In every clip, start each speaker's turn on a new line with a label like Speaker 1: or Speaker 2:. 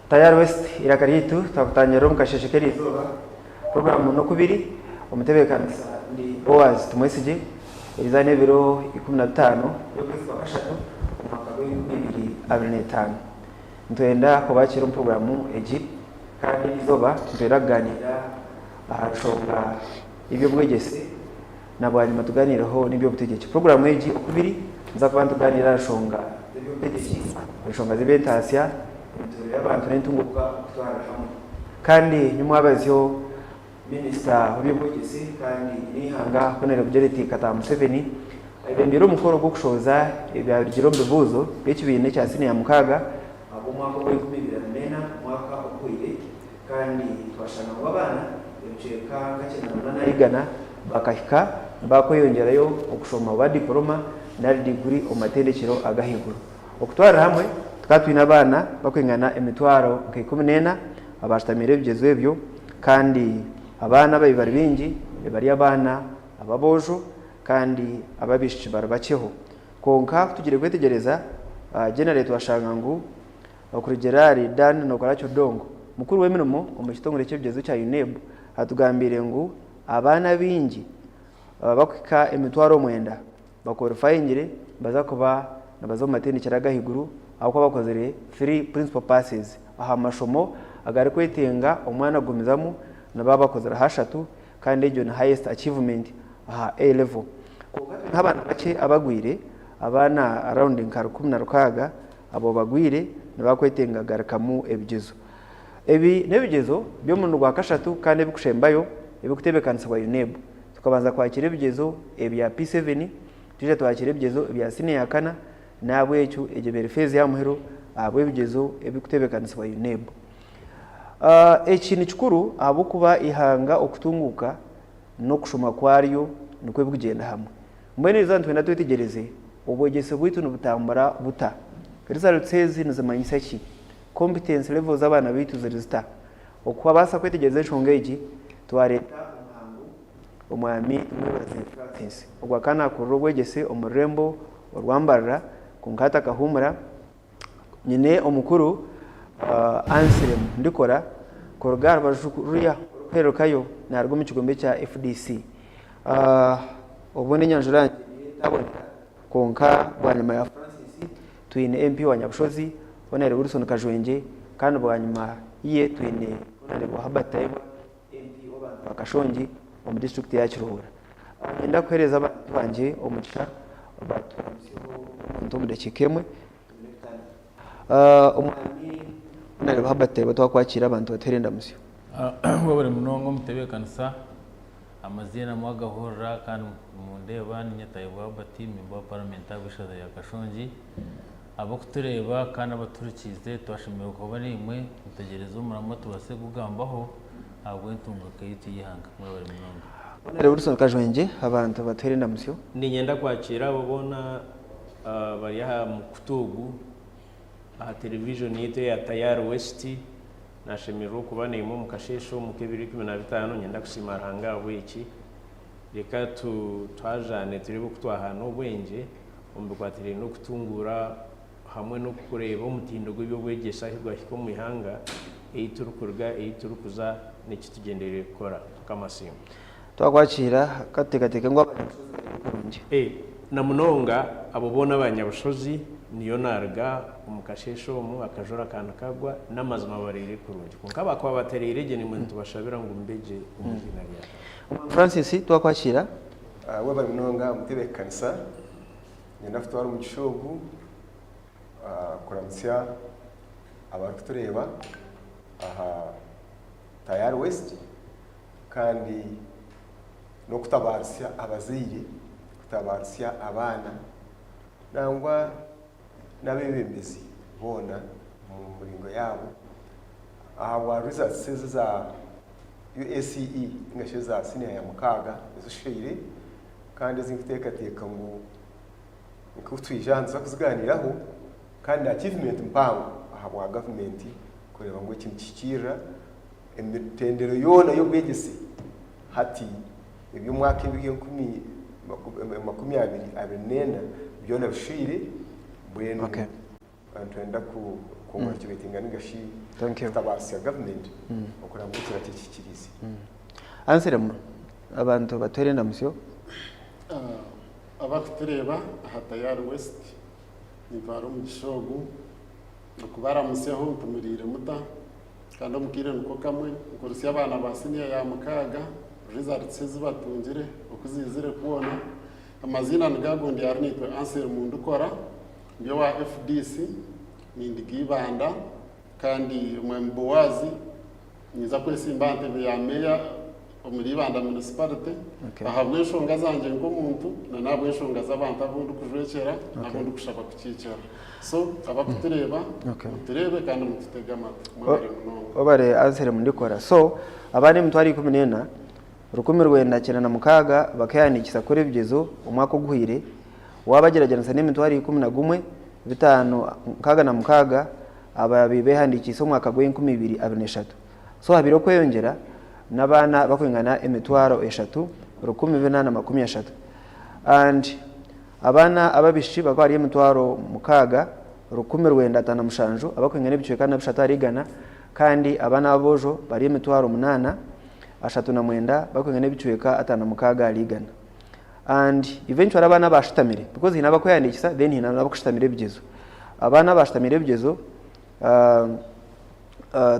Speaker 1: Tayari West eiraka ryaitu twakutangirira omu kasheeshe k'eriizooba. Puroguraamu n'okubiri omutebeekanisa ndi Boaz Tumwesigye. Eriizooba n'ebiro 15 by'okwezi kwa kashatu omwaka gw'enkumi ibiri abiri n'etaano. Nitwenda kubakiira omu puroguraamu egi kandi eriizooba nitwenda kugaaniira aha nshonga y'eby'obwegyese na bwanyima tugaaniireho n'eby'obutegyeki. Puroguraamu egi okubiri nituza kuba nitugaaniira aha nshonga z'eby'obutegyeki, enshonga z'eby'entaasya, emituurire y'abantu n'entunguuka okutwarira hamwe. Kandi nyomwabazyo Minisita w'eby'obwegyese kandi n'eihanga Hon. Janet Kataaha Museveni ayebembeire omukoro gw'okushohoza ebyarugire omu bibuuzo by'ekibiina ekya siniya mukaaga ahabw'omwaka ogw'enkumi ibiri na neena omwaka oguhweire kandi twashanga ngu abaana ebicweka nka kyenda na igana bakahika bakweyongyerayo okushoma oba diporoma nari diguri omu matendekyero ag'ahaiguru. Okutwarira hamwe tukaba twine abaana barikwingana emitwaro nka 14 abaashutamiire ebigyezo ebyo kandi abaana ababaire bari baingi bari abaana ab'aboojo kandi ab'abaishiki bari bakyeho. Kwonka ku tugiire kwetegyereza generally twashanga ngu Okurugiirira ahari Dan Nokoraki Odongo, mukuru w'emirimo omu kitongore ky'ebigyezo kya UNEB atugambiire ngu abaana abaingi abakuhika emitwaro omwenda bakwolifayingire nibaza kuba nibaza omu matendekero ag'ahaiguru ahabw'okuba bakozire three principal passes aha mashomo agarikwetenga omwana kugumizamu nibaba bakozireho ashatu kandi egyo ni highest achievement aha A level. Kwonka twineho abaana bakye abagwire, abaana around nka 16 Abo bagwire nibakwetenga kugarukamu ebigyezo. Ebi n'ebigyezo by'omurundi gwa kashatu kandi ebikushembayo ebikuteebekanisibwa UNEB. Tukabanza kwakira ebigyezo ebya P7, twija twakira ebigyezo ebya siniya ya kana, n'ahabw'ekyo egyo ebaire feezi y'aha muheru ahabw'ebigyezo ebikuteebekanisibwa UNEB. Eki ni kikuru ahabw'okuba eihanga okutunguuka n'okushoma kwaryo nikwo bikugyenda hamwe. Mbwenu erizooba nitwenda twetegyereze obwegyese bwaitu nibutambura buta? Results ezi nizimanyisa ki? Competence levels z'abaana baitu ziri zita? Okubaasa kwetegyereza enshonga egi, twareeta omuhangu Omwami Tumwebaze Francis. Ogwo akaba naakurira obwegyese omu rurembo orwa Mbarara kwonka hati akahuumura. Nyine omukuru Anselm Ndikora kuruga aha rubaju ruriya orurikuhererukayo naaruga omu kigombe kya FDC. Obundi enyanjura yangye eriyo etaboneka kwonka bwanyima ya Francis twine MP wa Nyabushozi Hon Wilson Kajwengye kandi bwanyima ye twine Hon Herbert Tayebwa MP w'abantu ba Kashongi omu disiturikiti ya Kiruhura. Niinyenda kuheereza abantu bangye omugisha baturamutsyeho omuntu omu dakiika emwe. Omwami Honarebo Herbert Tayebwa twakwakiira abantu batuheere endamutsyo.
Speaker 2: Webare munonga omutebeekanisa, amaziina mwagahurira kandi nimundeeba niinye Tayebwa Herbert memba wa paramenti ahabw'eishaza rya Kashongi. Ab'okutureeba kandi abatuhurikiize twashemererwa kuba naimwe, mutegyereze omuramwa tubaase kugugambaho ahabw'entunguuka yaitu y'eihanga. Mwebare munonga.
Speaker 1: Honarebo Wilson Kajwengye abantu batuheere endamutsyo.
Speaker 3: Niinyenda kwakiira abo boona abari aha mukutu ogu aha television yaitu eya Tayari West. Nashemererwa okuba naimwe omu kasheeshe omu k'ebiro 15. Niinyenda kusiima Ruhanga ahabw'eki. Reka twajaane tureebe oku twahaana obwengye omu bikwatiraine n'okutunguura hamwe n'okureeba omutindo gw'eby'obwegyese ahu gwahika omu ihanga, ei turikuruga, ei turikuza n'eki tugyendereire kukora. Mukama asiimwe.
Speaker 1: Twakwakiira, ka tuteekateeke ngu abanyabushozi bari kurungi.
Speaker 3: A. Na munonga abo boona abanyabushozi, niyo naaruga omu kasheeshe omu, akajura ka nikagwa, n'amazima baraire kurungi. Kwonka abakuba bataraire gye naimwe nitubashabira ngu mube gye omu iziina rya Tata.
Speaker 1: Omwami Francis, twakwakiira.
Speaker 4: Webare munonga omutebeekanisa. Niinyenda kutwara omugisha ogu kuramutsya abarikutureeba aha Tayari West kandi n'okutabaaritsya abazaire, kutabaaritsya abaana nangwa n'abeebembezi boona omu miringo yaabo ahabwa results ezi eza UACE ninga shi eza siniya ya mukaaga ezishoire kandi ezi ndikuteekateeka ngu ku twija aha nituza kuzigaaniiraho kandi ni achievement mpango ahabwa gavumenti kureeba ngu eki nikihikiirira. Emitendera yoona y'obwegyese hati eby'omwaka enkumi 2024 byona bishwire mbwenu nitwenda. congratulatinga ninga shi
Speaker 1: Thank you.
Speaker 4: kutabaasya gavumenti okureba ngu ekira kikikiriize.
Speaker 1: Anselm, abantu batuhere endamusyo.
Speaker 5: Abakutureeba aha Tayari West, nintwara omugisha ogu okubaramusyaho nti muriire muta? Kandi omu kaire niko kamwe nkurutsya abaana ba siniya ya mukaaga results ezi batungire oku ziizire kwona. Amaziina nigo ago ndi Arinaitwe Anselm ndikora, ndi owa FDC, nindiga Ibanda kandi Omwami Boaz ninza kwesimba aha ntebe ya meeya omuri Ibanda Municipality
Speaker 1: Okay.
Speaker 5: ahabw'enshonga zangye nk'omuntu na n'ahabw'enshonga z'abantu abu ndikujwekyera n'abu ndikushaba kukiikira. So abakutureeba
Speaker 1: Okay.
Speaker 5: mutureebe kandi mututege amatu. Mwebare munonga.
Speaker 1: Obare Anselm ndikora. So abaana emitwaro 14, 996 bakehandiikisa kukora ebigyezo omwaka oguhweire, waabagyeragyeranisa n'emitwaro 11, 566 abaabaire beehandiikiise omwaka gw'enkumi ibiri abiri n'eshatu. So habaire okweyongyera n'abaana bakwingana emitwaro eshatu, 1430. And abaana ab'abaishiki bakaba bari emitwaro mukaaga, 1957 abakwingana ebicweka na bishatu ahari igana kandi abaana b'aboojo bari emitwaro munaana, 39 bakwingana ebicweka 56 ahari igana. And eventually abaana abashutamire because haine abakwehandiikisa then haine n'abakushutamira ebigyezo. Abaana abashutamire ebigyezo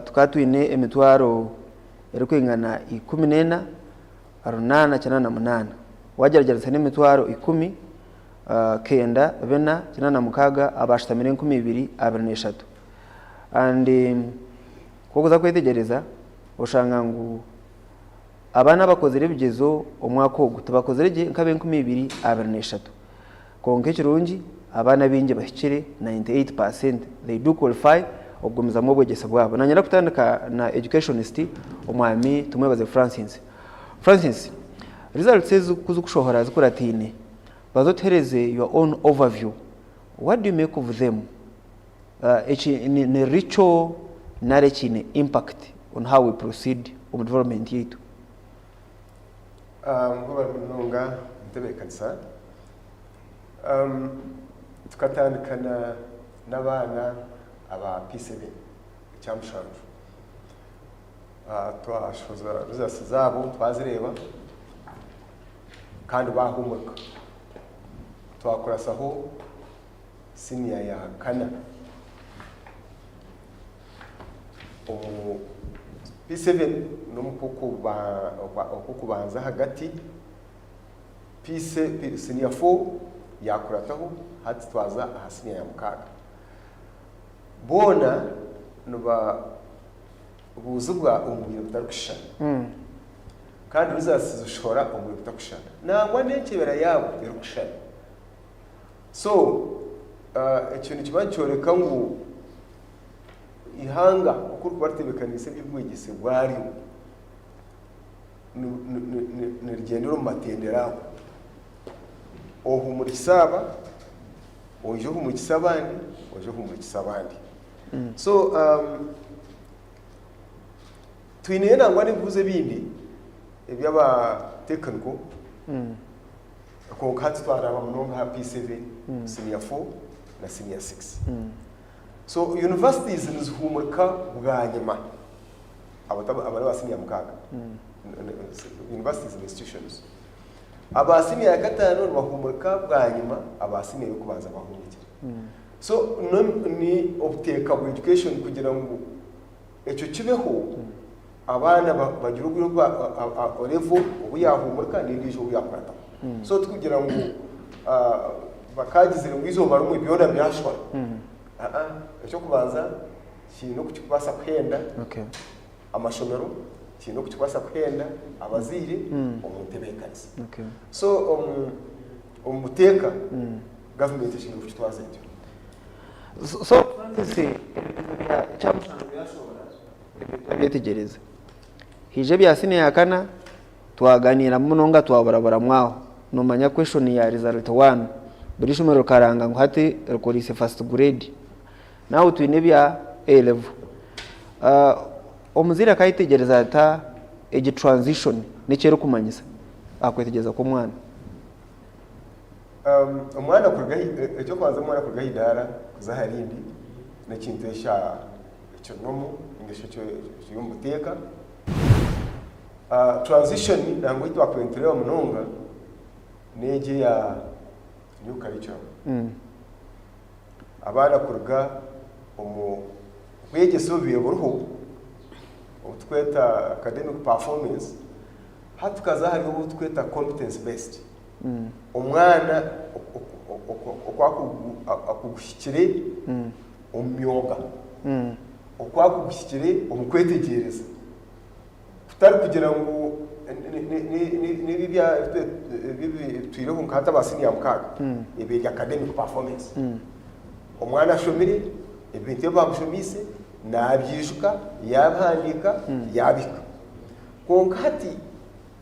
Speaker 1: tukaba twine emitwaro erikwingana 14, 898. Wagyeragyeranisa n'emitwaro 10, 9, 4, 86 abashutamire 2023. And ku orikuza kwetegyereza oshanga ngu Abaana abakozire ebigyezo omwaka ogu tibakozire gye nk'ab'enkumi ibiri abiri n'eshatu. Kwonka ekirungi, abaana abaingi bahikire, 98% they do qualify okugumizamu obwegyese bwabo. Nanyenda kutandika na educationist Omwami Tumwebaze Francis. Francis, results ezi ku zikushohora zikurataine, banza otuhereze your own overview, what do you make of them? Eki ni ritual nari ekiine impact on how we proceed omu development yaitu?
Speaker 4: Mwebare munonga entebeekanisa. Tukatandika n'abaana aba P7 ekyamushanju. Twashohoza results zaabo twazireeba kandi baahuumurika. Twakuratsaho siniya ya kana. Omu P7 n'omu kw'okubanza ahagati, siniya 4 yakurataho, hati twaza aha siniya ya mukaaga. Boona nibabuuzibwa omu bwire butarikushushana kandi results zishohora omu bwire butarikushushana. Nangwa n'enkyebera yaabo terikushushana. So ekyo nikiba nikyoreka ngu eihanga oku rikuba ritebeekaniise eby'obwegyese bwaryo nirigyendera omu matendera ago. Ohumurikisa aba, oija ohumurikisa abandi, oija ohumurikisa abandi. So twineyo nangwa n'ebibuuzo ebindi eby'aba tekiniko. Kwonka hati twaraba munonga aha P7, senior 4 na senior 6. So universities nizihumurika bwanyima abo abo n'aba senior mukaaga. Universities and institutions. Aba senior ya kataano nibahumurika bwanyima aba senior y'okubanza bahumurikire. So no, ni obuteeka bwa education kugira ngu ekyo kibeho abaana bagire obwire obu level obu yaahumurika n'endiijo obu yaakurataho. So tikugira ngu bakaagizire ngu eizooba rimwe byona byashwa. Aa, eky'okubanza kiine oku kirikubaasa kuhenda amashomero, kiine oku kirikubaasa kuhenda abazaire omu ntebeekanisa. So omu buteeka gavumenti eshemereire kukitwaza etyo.
Speaker 1: So Francis, ebintu bya ekyamushana byashohora ebyo twabyetegyereza. Haija ebya siniya ya kana twaganiiramu munonga twaburaburamu aho. Noomanya question ya result one buri ishomero rikaranga ngu hati rikoreise first grade. Nawe twine ebya A level. Omuzaire akayetegyereza ata egi transition n'eki erikumanyisa aha kwetegyereza kw'omwana?
Speaker 4: Omwana kuruga, eky'okubanza omwana kuruga aha idaara kuza aha rindi. N'ekintu ekya ekiri normal ninga shi ekiri omu buteeka. Transition nangwa ei twakubaire nitureeba munonga n'egi eya new curriculum. Abaana kuruga omu bwegyese obubaire buriho obu turikweta academic performance hati tukaza ahari obu turikweta competence based. Omwana oku akuguhikire omu myoga, oku akuguhikire omu kwetegyereza, kutari kugira ngu n'ebi ebitwireho nka hati aba siniya mukaaga ebi eri academic performance. Omwana ashomire, ebintu ebi bamushomiise nabyijuka, yabihandiika, yabihika. Kwonka hati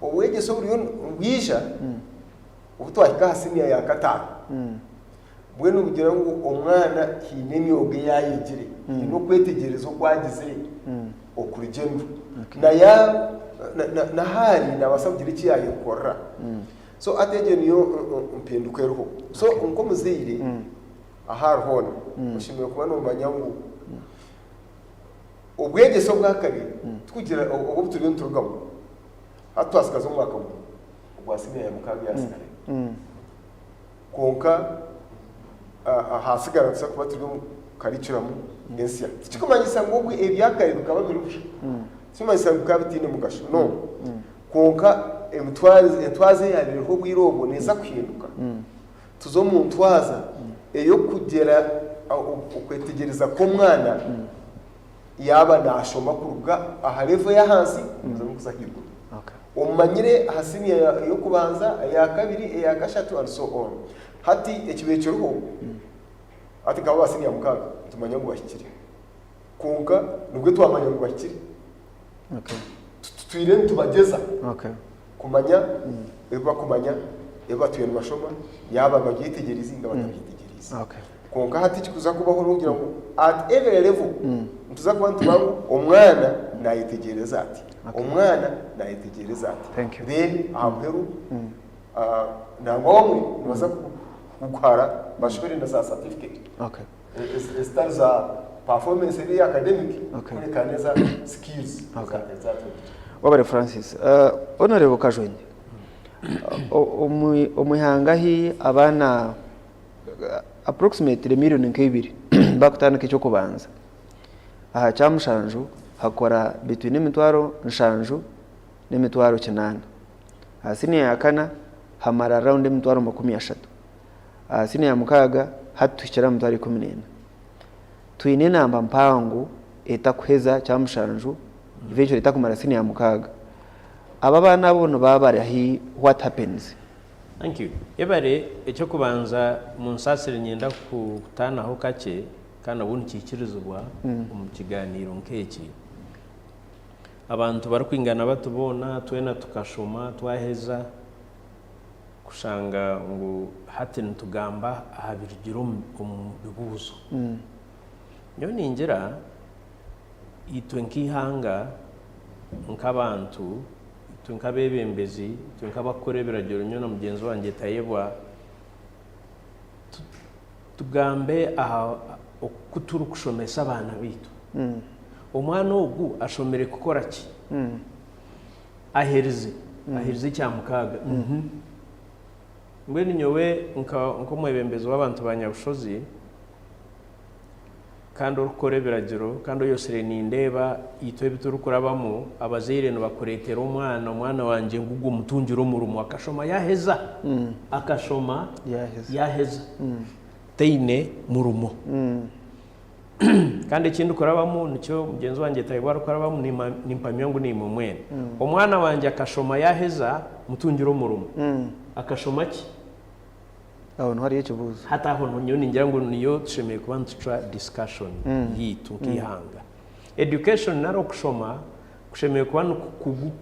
Speaker 4: Obwegyese oburiyo nibwija obu twahika aha siniya ya kataano, mbwenu nibugira ngu omwana haine emyoga ei ayegire, haine okwetegyereza oku agizire okurugyendo. N'ahu ari naabaasa kugira eki yaayekorera. So hati egyo niyo mpinduka eriho. So nk'omuzaire ahu ari hoona, oshemereire kuba noomanya ngu Obwegyese obwa kare tikugira obu turiyo niturugamu hati twasigaza omwaka gumwe ogwa siniya ya mukaaga eyasigarayo kwonka ahasigara nituza kuba turi omu curriculum ensya. Tikikumanyisa ngu obwe ebya kare bikaba biri busha, tikikumanyisa ngu bikaba bitaine mugasho no kwonka emitwarize entwaza eyabaire eriho obwire obwo neeza kuhinduka tuze omu ntwaza ey'okugira okwetegyereza kw'omwana yaaba naashoma kuruga aha level ey'ahansi kugumizamu kuza ahaiguru. Omanyire aha siniya ey'okubanza, eya kabiri, eya kashatu and so on. Hati ekibaire kiriho, hati nk'abo aba siniya mukaaga nitumanya ngu bahikire. Kwonka nibwo twamanya ngu bahikire. Tutwire nitubagyeza kumanya ebi bakumanya, ebi batwire nibashoma, yaaba babyetegyereize ninga batabyetegyereize. Kwonka hati ekikuza kubaho n'okugira ngu at every level nituza kuba nituba ngu omwana nayetegyereza ati, omwana nayetegyereza ati. Then aha muheru nangwa abamwe nibaza kukuhara bashobere na za certificate. Ezitari za performance eri academic kureka neza skills ezatungire.
Speaker 1: Wabare Francis. Honorable Kajwengye, omu ihanga ahi abaana approximately million nk'eibiri bakutandika eky'okubanza, aha kyamushanju hakora between emitwaro nshanju n'emitwaro kinaana. Aha siniya ya kana hamara around emitwaro 30. Aha siniya ya mukaaga hati tuhikire aha mitwaro 14. Twine enamba mpango etakuheza kyamushanju eventually etakumara siniya ya mukaaga. Abo abaana abo nibaba bari what happens?
Speaker 3: Thank you. Yebare, ekyokubanza munsaasire niinyenda kutaanaho kakye kandi nabwo nikiikirizibwa omu kigaaniiro nk'eki. Abantu barikwingana bati boona twena tukashoma twaheza kushanga ngu hati nitugamba aha birugire omu bibuuzo. Nyowe ningira itwe nk'eihanga, nk'abantu, itwe nk'abeebembezi, itwe nk'abarikukora ebiragiro nyowe na mugyenzi wangye Tayebwa, tugambe aha oku turikushomesa abaana baitu. Omwana ogu ashomire kukora ki? Aherize, aherize ekyamukaaga. Mbwenu nyowe nk'omwebembezi w'abantu ba Nyabushozi, kandi orikukora ebiragiro kandi oyosire nindeeba itwe ebi turikurabamu abazaire nibakureetera omwana, omwana wangye ngugwo mutungire omurimo akashoma yaheza, akashoma yaheza taine murimo. Kandi eki ndikurabamu nikyo mugyenzi wangye Tayebwa arikurabamu nimpamya ngu naimwe mwena. Omwana wangye akashoma yaheza mutungire omurimo, akashoma ki?
Speaker 1: Aho niho hariyo ekibuuzo.
Speaker 3: Hati aho nyowe ningira ngu niyo tushemereire kuba nitucwa discussion yaitu nk'eihanga. Education nari okushoma kushemereire kuba nikukugu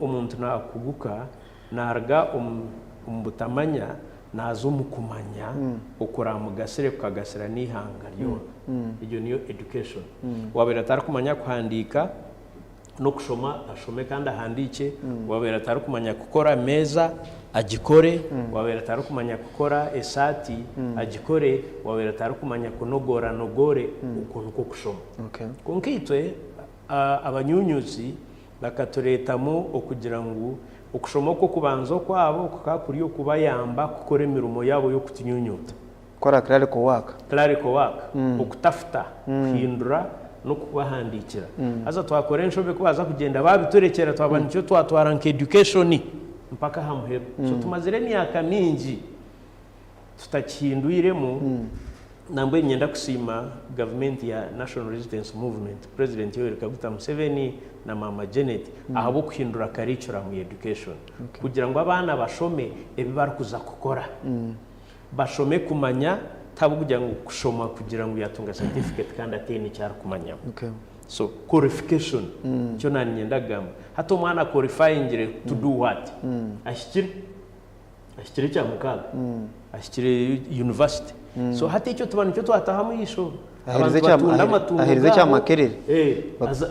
Speaker 3: omuntu nakuguka naruga omu butamanya naaza omu kumanya okuramugasire kukagasira n'eihanga ryona. Egyo niyo education. Owaabaire atarikumanya kuhandiika. N'okushoma ashome kandi ahandiikye, waabaire atarikumanya kukora meeza agikore, waabaire atarikumanya kukora esaati agikore, waabaire atarikumanya kunogoora anogoore, okwo nikwo kushoma. Kwonka itwe abanyuunyuuzi bakatureetamu okugira ngu okushoma okw'okubanza okwabo kukaba kuri okubayamba kukora emirimo yaabo y'okutunyuunyuuta.
Speaker 1: Kukora clerical work.
Speaker 3: Clerical work, okutafuta, kuhindura n'okubahandiikira. Haza twakora enshobe ku baaza kugyenda baabiturekyera twaba nikyo twatwara nka education mpaka aha muheru. So tumazire emyaka mingi tutakihindwiremu, nambwenu niinyenda kusiima gavumenti ya National Resistance Movement, President Yoweri Kaguta Museveni na Maama Janet ahabw'okuhindura curriculum ya education kugira ngu abaana bashome ebi barikuza kukora. Bashome kumanya tihabw'okugira ngu kushoma kugira ngu yatunga certificate kandi ataine eki arikumanyaho. So qualification nikyo naninyenda kugamba. Hati omwana qualifyingire to do what? Ahikire? Ahikire ekyamukaaga? Ahikire university? So hati ekyo tuba nikyo twataho amaisho.
Speaker 1: Aherize
Speaker 3: Abantu
Speaker 1: ekya
Speaker 3: batunda amatungo
Speaker 1: aherize ekya
Speaker 3: gaabo.
Speaker 1: Makerere.
Speaker 3: Eh,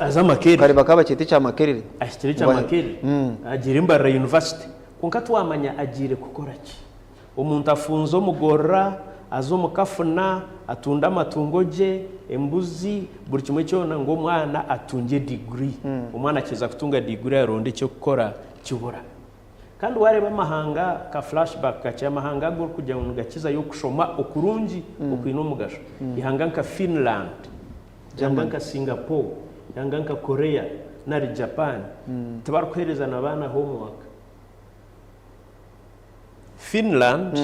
Speaker 3: aze Makerere.
Speaker 1: Kare bakaba bakyeta ekya Makerere.
Speaker 3: Ahikire ekya Makerere. Agiire Mbarara University. Kwonka twamanya agiire kukora ki? Omuntu afunza omugorora, aza omu kafuna, atunda amatungo gye, embuzi, buri kimwe kyona ngu omwana atungye diguri. Omwana akiza kutunga diguri aronda eky'okukora kibura. Kandi waareeba amahanga, ka flash back kakye, amahanga agu orikugira ngu nigakizayo okushoma okurungi okwine omugasho, eihanga nka Finland, eihanga nka Singapore, eihanga nka Korea nari Japan, tibarikuheereza na baana homework. Finland,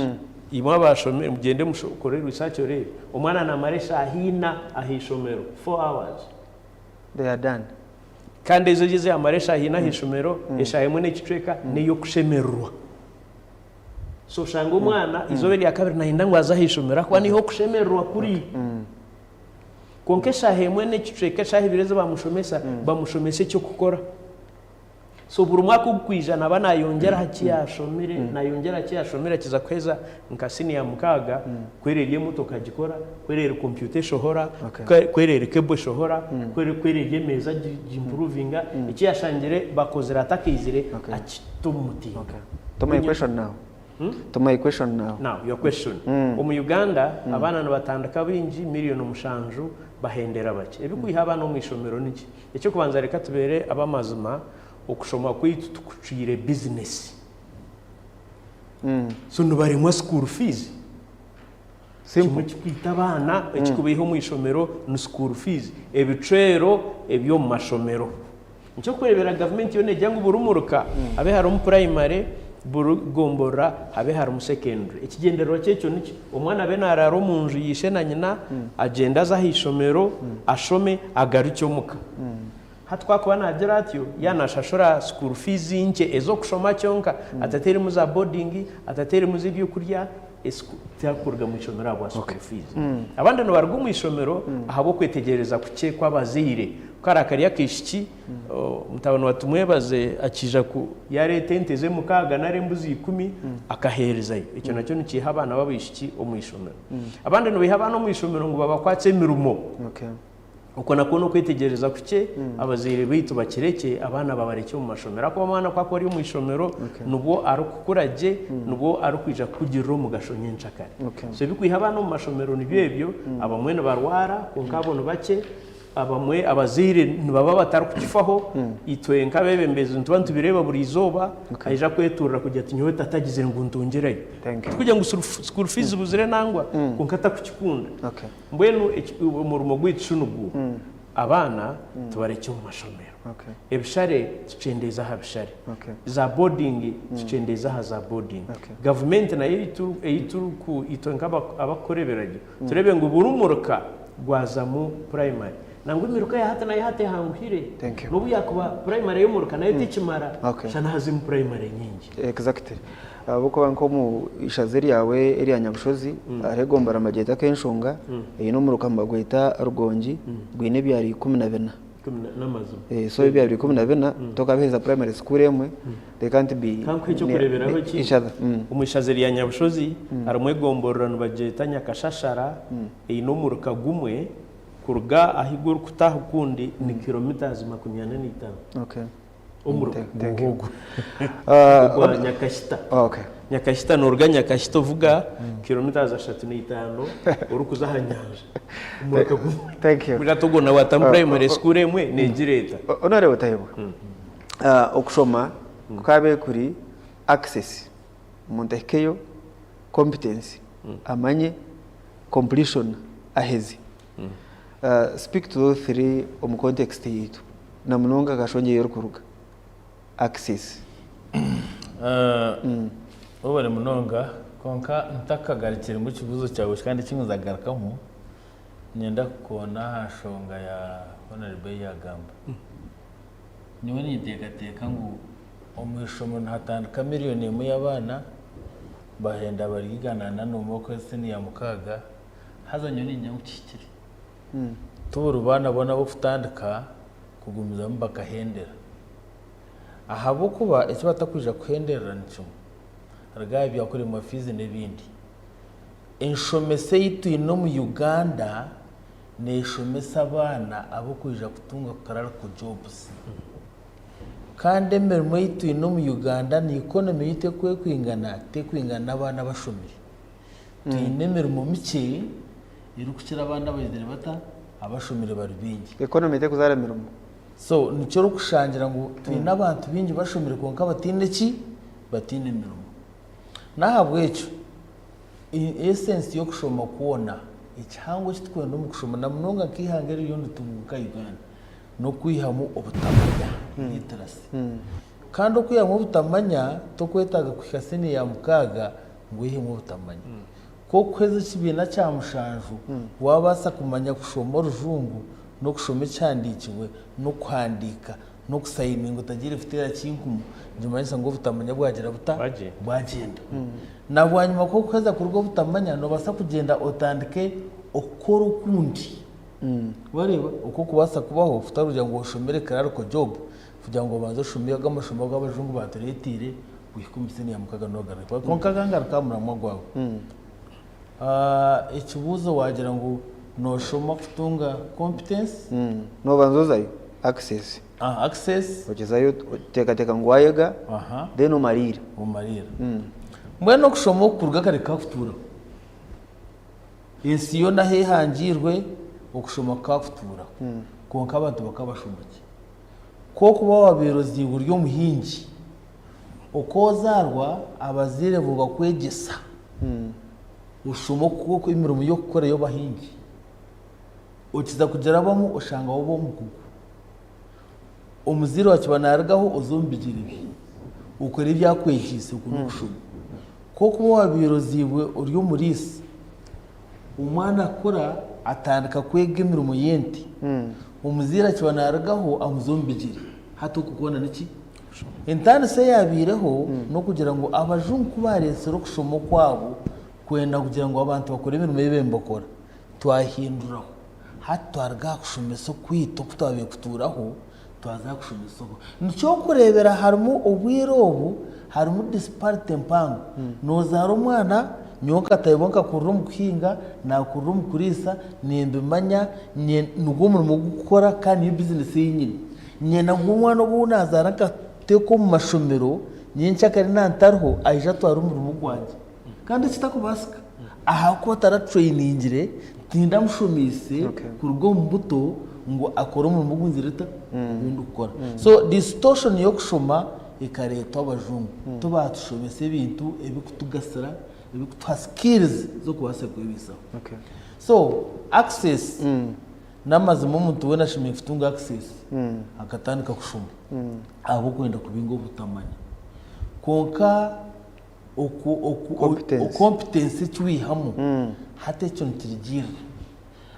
Speaker 3: imwe abashomire mugyende mukore research oreebe, omwana namara eshaaha ina aha ishomero, 4 hours.
Speaker 1: They are done.
Speaker 3: Kandi ezo ezi yamara eshaaha ina aha ishomero, eshaaha emwe n'ekicweka n'ey'okushemererwa. So oshanga omwana eizooba erya kabiri nayenda ngu aze aha ishomero ahakuba niho okushemererwa kuri. Kwonka eshaaha emwe n'ekicweka, eshaaha ibiri ezi bamushomesa, bamushomesa eky'okukora. So buri mwaka ogukwija naba nayongyera aha ki yashomire, nayongyera aha ki yashomire akiza kuheza nka siniya mukaaga, kwererya emotoka agikora, kwererya kompyuta eshohora, kwererya cable eshohora, kwererya emeeza agimpuruvinga, eki yashangire bakozire atakaizire akita omu mutindo.
Speaker 1: To my question now. To my question now.
Speaker 3: Now your question. Omu Uganda abaana nibatandika baingi miriyoni mushanju bahendera bakye. Ebikwiha abaana omu ishomero niki? Eky'okubanza reka tubeere ab'amazima, okushoma kwaitu tukucwire bizinesi. So nibaremwa school fees. Kimwe ekirikwita abaana, ekirikubaiha omu ishomero ni school fees, ebicwero eby'omu mashomero. Nikyo orikureebera gavumenti yoona neegira ngu buri muruka habe harimu purayimare, buri gomborora habe harimu sekendure. Ekigyendererwa kyekyo niki? Omwana abe naaraara omu nju ya ishe na nyina, agyende aze aha ishomero, ashome, agarukye omuka. Hati ku arikuba naagira atyo, yaaba naashashura school fees nkye ez'okushoma kyonka, atateiremu za boarding, atateiremu z'ebyokurya, Tiharikuruga mu ishomero ahabwa school fees. Abandi nibaruga omu ishomero ahabw'okwetegyereza kukye kw'abazaire. Ku kari akari akaishiki, mutabani wa Tumwebaze akiija ku yareeta ente ze mukaaga nari embuzi ikumi akaheerezayo. Ekyo nakyo nikiiha abaana b'abaishiki omu ishomero. Abandi nibaiha abaana omu ishomero ngu babakwatse emirimo. Okwo nakwo n'okwetegyereza kukye, abazaire baitu bakirekye abaana babarekye omu mashomero ahakuba omwana ku arikuba ari omu ishomero nibwo arikukura gye, nibwo arikwija kukugirira omugasho nyenkyakare. So ebikwiha abaana omu mashomero nibyo ebyo, abamwe nibarwara kwonka abo ni bakye, abamwe abazaire nibaba batarikukifaho, itwe nk'abeebembezi nituba nitubireeba buri izooba, aija kwetuurira kugira ati nyowe tata agizire ngu ntungyereyo. Tikugira ngu school fees zibuzire nangwa kwonka tarikukikunda. Mbwenu omurimo gwaitu shi nigwo, abaana tubarekye omu mashomero, ebishare tukyendeeze aha bishare, za boarding tukyendeeze aha za boarding, gavumenti nayo ei turiku itwe nk'abakukora ebiragiro tureebe ngu buri muruka gwazamu purayimari. Nangwa emiruka ya hati nayo hati ehanguhire, n'obu yaakuba purayimari ey'omuruka nayo tekimara, shana hazemu purayimari nyingi.
Speaker 1: Exactly. Ahabw'okuba nk'omu ishaza eryawe erya Nyabushozi hariho egombora nibagyeta Akenshonga eine omuruka nibagweta Rugongi gwine ebyaro 14. So ebyaro 14 tokabiheereza primary school emwe they can't be
Speaker 3: Ka nkuhe eky'okureeberaho eki,
Speaker 1: each other.
Speaker 3: Omu ishaza erya Nyabushozi harimu egomborora nibagyeta Nyakashashara eine omuruka gumwe. Kuruga ahu iwe orikutaaha okundi ni kilometres 45.
Speaker 1: Okay.
Speaker 3: Omuruka
Speaker 1: Thank you.
Speaker 3: ogwo ogwa Nyakashita.
Speaker 1: Okay.
Speaker 3: Nyakashita noruga Nyakashita ovuga kilometres 35 orikuza aha nyanja. Omuruka gumwe.
Speaker 1: Thank you.
Speaker 3: Buriya Togo na Watamu Primary School emwe negira eta.
Speaker 1: Honorable Tayebwa, okushoma kukabe kuri access, omuntu ahikeyo, competence, amanye, completion, aheze. Speak to those three omu context yaitu, na munonga Kashongye ei orikuruga. Access.
Speaker 2: Webare munonga, kwonka ntakagarukire ngu ekibuuzo kyawe kandi eki nza kugarukamu, niinyenda kukoona aha nshonga ya Honorable ei yaagamba. Nyowe ninteekateeka ngu omu ishomero nihatandika miriyoni emwe y'abaana, bahenda bari 401 okuheza siniya 6, haza nyowe niinyenda ngu kihikire. Ti buri baana boona ab'okutandika kugumizamu bakahendera. Ahabw'okuba eki batakwija kuhenderera ni kimwe, ruga aha byakuremwa fiizi n'ebindi. Enshomesa ei twine omu Uganda neeshomesa abaana ab'okwija kutunga clerical jobs. Kandi emirimo ei twine omu Uganda na economy yaitu oku erikwingana, terikwingana n'abaana abashomire. Twine emirimo mikye erikukira abaana abaizire bata abashomire bari baingi.
Speaker 1: Economy terikuzaara mirimo.
Speaker 2: So nikyo orikushangira ngu twine abantu baingi bashomire kwonka bataine ki? Bataine mirimo. N'ahabw'ekyo essence y'okushoma kwona, ekihango eki turikwenda omu kushoma na munonga nk'eihanga eririyo niritunguuka nka Uganda, n'okwihamu obutamanya, illiteracy. Kandi okwihamu obutamanya tokwetaaga kuhika siniya ya mukaaga ngu oihemu obutamanya. Ku orikuheza ekibiina kya mushanju, waabaasa kumanya kushoma orujungu n'okushoma ekihandiikirwe n'okuhandiika n'okusayininga otagiire kuteera kinkumu, nikimanyisa ngu obutamanya bwagira buta? Bwagyenda. Na bwanyima ku orikuheza kuruga obutamanya, noobaasa kugyenda otandike okukora okundi. Wareeba? Oku orikubaasa kubaho kutari kugira ngu oshomere clerical job, kugira ngu obanze oshome ago amashomo agu abajungu baatureeteire guhike omu siniya mukaga noogaruka. Kwonka ngaruka aha muramwa gwawe. Ekibuuzo waagira ngu nooshoma kutunga competence.
Speaker 1: Noobanza ozayo, access.
Speaker 2: Access.
Speaker 1: Ogezayo oteekateeka ngu waayega, then omariira.
Speaker 2: Omariira. Mbwenu okushoma oku kuruga kare kukakutuuraho. Ensi yoona ahu ehangiirwe, okushoma kukakutuuraho. Kwonka abantu bakaba bashoma ki? Ku orikuba waabaire ozairwe ori omuhingi, oku ozaarwa abazaire bo bakwegyesa, oshoma oku emirimo y'okukora ey'obuhingi. Okiza kugirabamu oshanga waaba omukugu. Omuzaire waakiba naarugaho oza omu bigyere bye, okora ebi akwegyeise okwo n'okushoma. Ku orikuba waabaire ozairwe ori omuriisa, Omwana akura atandika kwega emirimo y'ente. Omuzaire akiba naarugaho amuza omu bigyere. Hati okwo kwona niki? Entaaniso eyaabaireho n'okugira ngu abajungu ku baareetsire okushoma okwabo kwenda kugira ngu abantu bakore emirimo ei babaire nibakora, twahinduraho. Hati twaruga aha kushomesa okwaitu oku twabaire kutuuraho twaza aha kushomesa oku. Nikyo orikureebera harimu obwire obu harimu disparity mpango. Noozaara omwana, nyowe nkatayibwa nkakurira omu kuhinga, naakurira omu kuriisa, nimbimanya, nigwo murimo ogu ndikukora kandi niyo bizinesi ei nyine. Nyenda ngu omwana ogu ou naazaara nkateeka omu mashomero, nyenkyakare naaba ntariho aije atware omurimo gwangye. Kandi ekitakubaasika ahakuba taratureyiningire, tindamushomeise kuruga omu buto ngu akore omurimo ogu nzire ta ogu ndikukora. So distortion y'okushoma ekareetwa abajungu. Tibaatushomesa ebintu ebirikutugasira, ebirikutuha skills z'okubaasa kwebaisaho. So access, n'amazima omuntu weena ashemereire kutunga access akatandika kushoma ahabw'okwenda kubinga obutamanya. Kwonka
Speaker 1: Competence.
Speaker 2: Competence eki wihamu hati ekyo nikirugirira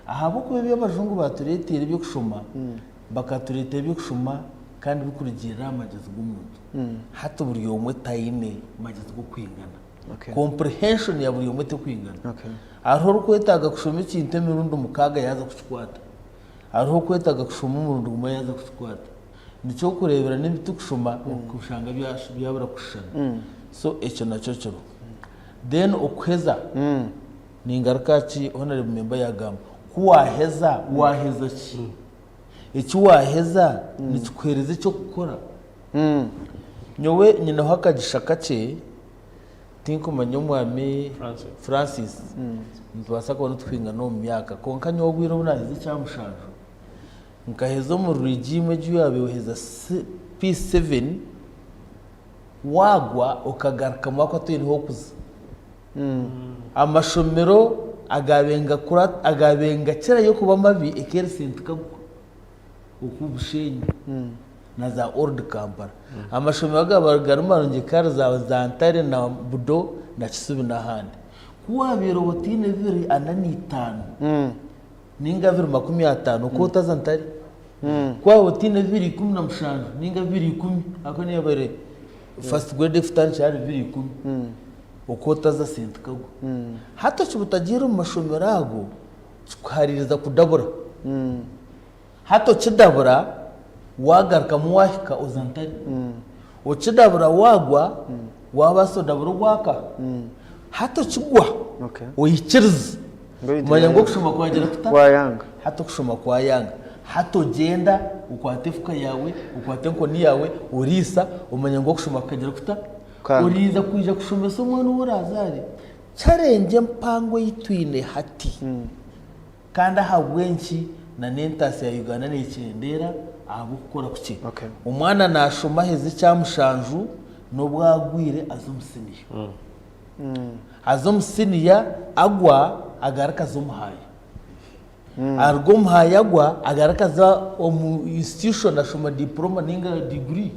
Speaker 2: ahabw'okuba ebi abajungu batureteire eby'okushoma bakatureetera eby'okushoma kandi bikurugirira aha magyezi g'omuntu hati buri omwe taine magyezi g'okwingana
Speaker 1: Okay.
Speaker 2: comprehension ya buri omwe tekwingana
Speaker 1: Okay.
Speaker 2: hariho orikwetaaga kushoma ekintu emirundi mukaaga yaaza kukikwata hariho orikwetaaga kushoma omurundi gumwe yaaza kukikwata Nikyo orikureebera n'ebi turikushoma oshanga byabura kushushana. So ekyo nakyo kiriho. Then okuheza, ningaruka aha ki Honourable Member yaagamba. Ku waaheza, waaheza ki? Eki waaheza nikikuheereza eky'okukora? Nyowe nyineho akagisha kakye, tinkumanya omwami Francis, nitubaasa kuba nituhingana omu myaka, kwonka nyowe obwire obu naaheza ekyamushanju, nkaheza omu rigiimu egi ei waabaire oheza P7, waagwa okagarukamu ahakuba toine h'okuza. Amashomero agaabaire nigakirayo kuba mabi ekeerisa ntikagwa oku Bushenyi na za Old Kampala. Amashomero agaabaire gari marungi kare za Ntare na Budo na Kisubi n'ahandi. Ku waabaire oba otaine bibiri ana n'itaano ninga 2050 okaba otaza Ntare. Ku waaba otaine 2017 ninga 2010 ahakuba niyo yaabaire First grade ekutandikira ahari 2010 okwo otaza sente kagwa. Hati okiba otagiire omu mashomero ago kikuhariiriza kudabura. Hati okidabura wagarukamu wahika oza ntare. Okidabura wagwa wabaasa odabura ogwaka. Hati okigwa oikiriza omanya ngu okushoma kwagira kuta? Hati okushoma kwayanga. Hati ogyenda okwata efuka yaawe, okwata enkoni yaawe, oriisa, omanya ngu okushoma kukagira kuta? Oriiza kwija kushomesa omwana ou oraazaare. Challenge empango ei twine hati kandi ahabw'enki n'entaasya ya Uganda neekyendeera ahabw'okukora kukye. Omwana naashoma aheza ekyamushanju n'obu agwire aza omu siniya. Aza omu siniya agwa agaruka aza omu haaya. Aruga omu haaya agwa agaruka aza omu institution ashoma diploma ninga degree.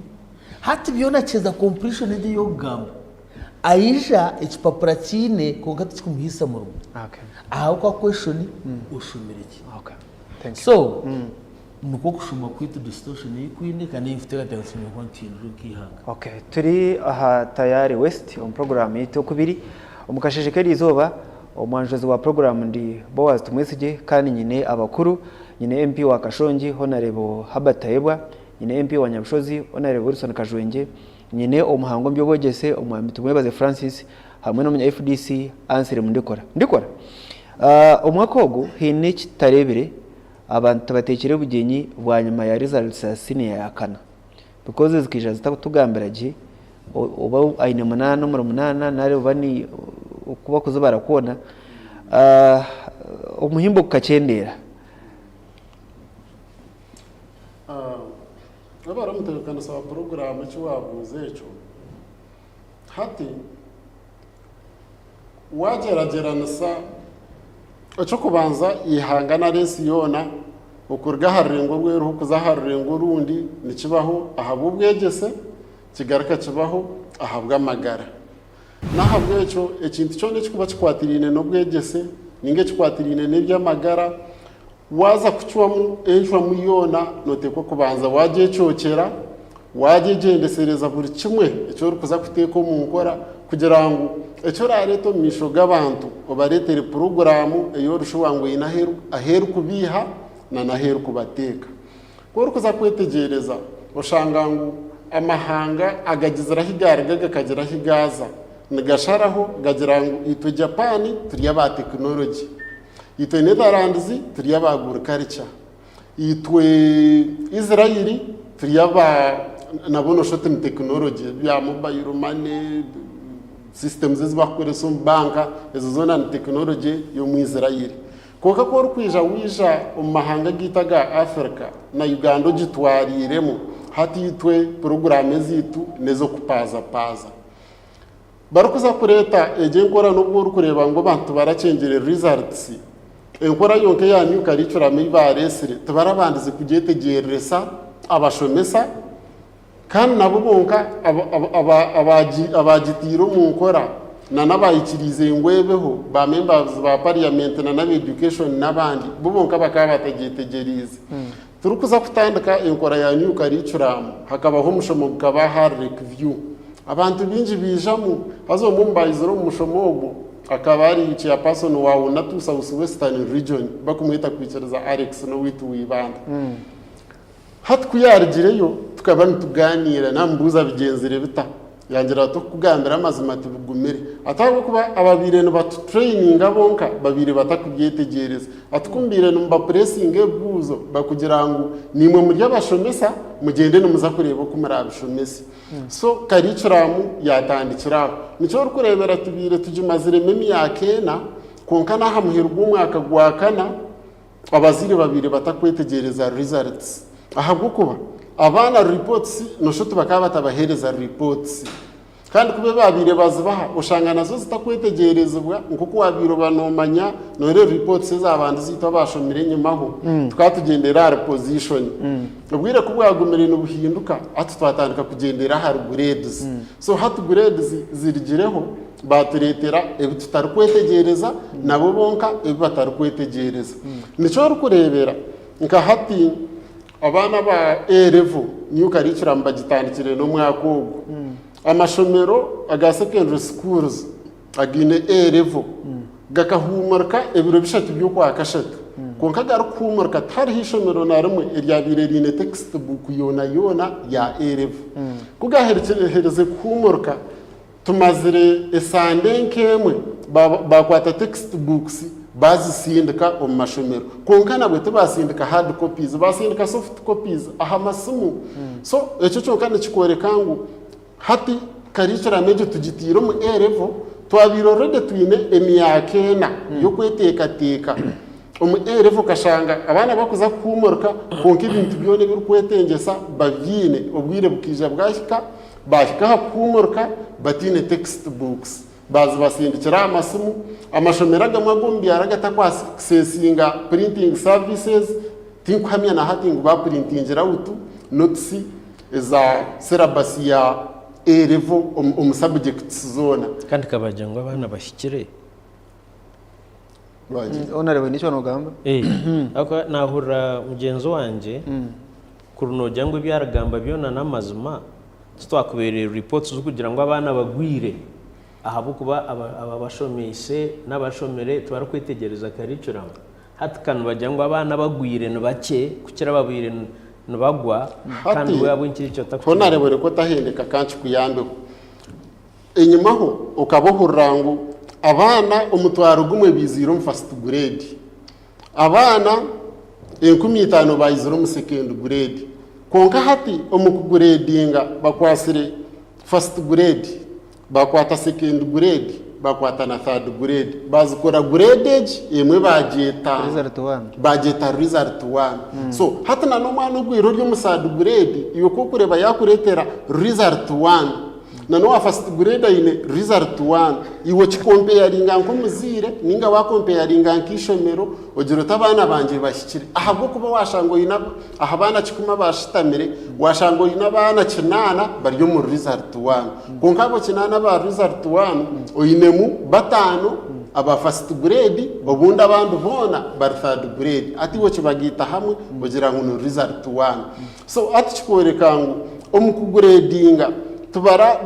Speaker 2: Hati byona akiheza completion egyo ey'okugamba, aija ekipapura akiine kwonka tikikumuhaisa murimo ahabw'okuba question oshomire ki? So nikwo kushoma kwaitu distortion ei kwine kandi ei nkuteekateeka ngu tushemereire kuba nituhindura nk'eihanga.
Speaker 1: Okay, turi aha Tayari West omu puroguraamu yaitu okubiri. Omu kasheeshe k'eriizooba, omwanjozi wa puroguraamu ndi Boaz Tumwesigye kandi nyine abakuru, nyine MP wa Kashongi Honarebo Herbert Tayebwa, nyine MP wa Nyabushozi Honarebo Wilson Kajwengye, nyine omuhangu omu by'obwegyese Omwami Tumwebaze Francis hamwe n'omunya FDC Anselm Ndikora. Ndikora, omwaka ogu haine eki tutareebire, abantu tibateekire bugyenyi bwanyima ya results za siniya ya kana. Because zikaija zitakutugambira gye oba aine munaana omuri munaana nari oba ni oku barikuzibara kwona, omuhimbo gukakyendeera.
Speaker 5: Waaba ori omutebeekanisa wa puroguraamu eki waabuuza ekyo, hati waagyeragyeranisa eky'okubanza eihanga nari ensi yoona okuruga aha rurengo orw'eriho kuza aha rurengo orundi nikibaho ahabw'obwegyese kigaruka kibaho ahabw'amagara. N'ahabw'ekyo ekintu kyona ekirikuba kikwatiraine n'obwegyese nainga ekikwatiraine n'eby'amagara, waaza kucwamu encwamu yoona nooteekwa kubanza waagyecokyera, wagyegyendesereza buri kimwe eki orikuza kuteeka omu nkora kugira ngu eki oraareete omu maisho g'abantu obareetere puroguraamu ei orishuba ngu eine ahu erikubiiha n'ahu erikubateeka. Ku orikuza kwetegyereza oshanga ngu amahanga agagizire ahu gaaruga gakagira ahu gaaza, nigasharaho gagira ngu itwe Japan turi aba tekinologi, itwe Netherlands turi aba agurikarica, itwe Israel turi aba nabo noshusha oti ni tekinologi ebya mobayiro mane, sisitemuzi ezi barikukoresa omu banka ezo zoona ni tekinologi y'omu Israel. Kwonka ku orikwija waija omu mahanga gaitu aga Africa na Uganda ogitwariiremu, hati itwe puroguraamu ezaitu n'ez'okupaazapaaza. Barikuza kureeta egyo enkora n'obu orikureeba ngu abantu tibarakyengyere results, enkora yonka eya new curriculum ei baareetsire tibarabandize kugyetegyereresa abashomesa Kandi nabo bonka abaagitaire omu nkora na n'abaikiriize ngu ebeho, ba members ba parliament na n'aba education n'abandi, bo bonka bakaba batagyetegyereize. Turikuza kutandika enkora ya new curriculum, hakabaho omushomo gukaba ahari Lake View. Abantu baingi baijamu, haza omwe omu baizire omu mushomo ogwo akaba ari chairperson wa UNATU South Western Region, bakumweta Kwikiriza Alex n'owaitu w'Ibanda. Hati ku yaarugireyo tukaba nitugaaniira, naamubuuza bigyenzire bita? Yangira ati, Okukugambira amazima tibigumire. Ati, Ahabw'okuba ababaire nibatutureyininga bonka babaire batakubyetegyereza. Ati, Ku mubaire nimubapuresinga ebibuuzo bakugira ngu naimwe muri abashomesa mugyende nimuza kureeba oku muraabishomese. So karikiramu yaatandikira aho. Nikyo orikureebera tubaire tugimaziremu emyaka ena kwonka n'aha muheru gw'omwaka gwa kana, Abazaire babaire batakwetegyereza results ahabw'okuba abaana reports nosha oti bakaba batabahereza reports kandi kube babaire bazibaha oshanga nazo zitakwetegyerezibwa nk'oku wabaire oba nomanya noreeba reports ezabandize itwe abashomire enyimaho tukaba tugyendera ahari position obwire kubwagumire nibuhinduka hati twatandika kugyendera ahari grades so hati grades zirigireho Baatureetera ebi tutarikwetegyereza, nabo bonka ebi batarikwetegyereza. Nikyo orikureebera nka hati abaana aba A level new curriculum bagitandikire n'omwaka ogu. Amashomero aga secondary schools againe A level gakahuumurika ebiro bishatu by'okwakashatu. Kwonka garikuhuumurika tihariho eishomero na rimwe eryabaire riine textbook yoona yoona ya A level. Ku gaaherize kuhuumurika, Tumazire esande nk'emwe baakwata text books baazisindika omu mashomero kwonka nabwe tibaasindika hard copies, baasindika soft copies aha masimu. So ekyo kyonka nikikworeka ngu hati curriculum egyo tugiteire omu A level, twabaire already twine emyaka ena y'okweteekateeka. Omu A level okashanga abaana bakuza kuhuumurika kwonka ebintu byona ebirikwetengyesa babiine, obwire bukaija bwahika Baahika aha kuhuumurika bataine text books, baazibasindikira aha masimu. Amashomero agamwe ag'omu byaro agatakwakisesinga printing services, tinkuhamya na hati ngu baapurintingira out notes eza syllabus ya A level omu subjects zoona.
Speaker 3: Kandi kabagira ngu abaana bahikire.
Speaker 1: Honorable haine eki waaba nogamba?
Speaker 3: Ahabw'okuba naahurira mugyenzi wangye kuri noogira ngu ebi arikugamba byona n'amazima, titwakubaire reports z'okugira ngu abaana bagwire ahabw'okuba abashomeise n'abashomire tibarikwetegyereza curriculum. Hati ka nibagira ngu abaana abagwire ni bakye kukira ababaire nibagwa kandi
Speaker 5: Hati
Speaker 3: we ahabw'enki ekyo otakukireeba?
Speaker 5: Honorable reka otahendeka ka nkikuyambeho. Enyimaho okaba ohurira ngu abaana omutwaro gumwe baiziire omu first grade, abaana 5,000 baizire omu second grade. Kwonka hati omu kugureedinga bakwatsire first grade, bakwata second grade, bakwata na third grade. Bazikora grade egi emwe bagyeta
Speaker 1: Result one.
Speaker 5: bagyeta result one. So hati na n'omwana ogwire ori omu third grade iwe ku orikureeba yakureetera result one, Na n'owa first grade aine result one. Iwe okikompeyaringa nk'omuzaire ninga wakompeyaringa nk'eishomero ogira oti abaana bangye bahikire ahabw'okuba washanga oine aha baana kikumi abashutamire washanga oine abaana kinaana bari omu result one. Kwonka abo kinaana aba result one oinemu bataano aba first grade obundi abandi boona bari third grade. Hati iwe okibagaita hamwe ogira ngu ni result one. So hati kikworeka ngu omu kugureedinga tibara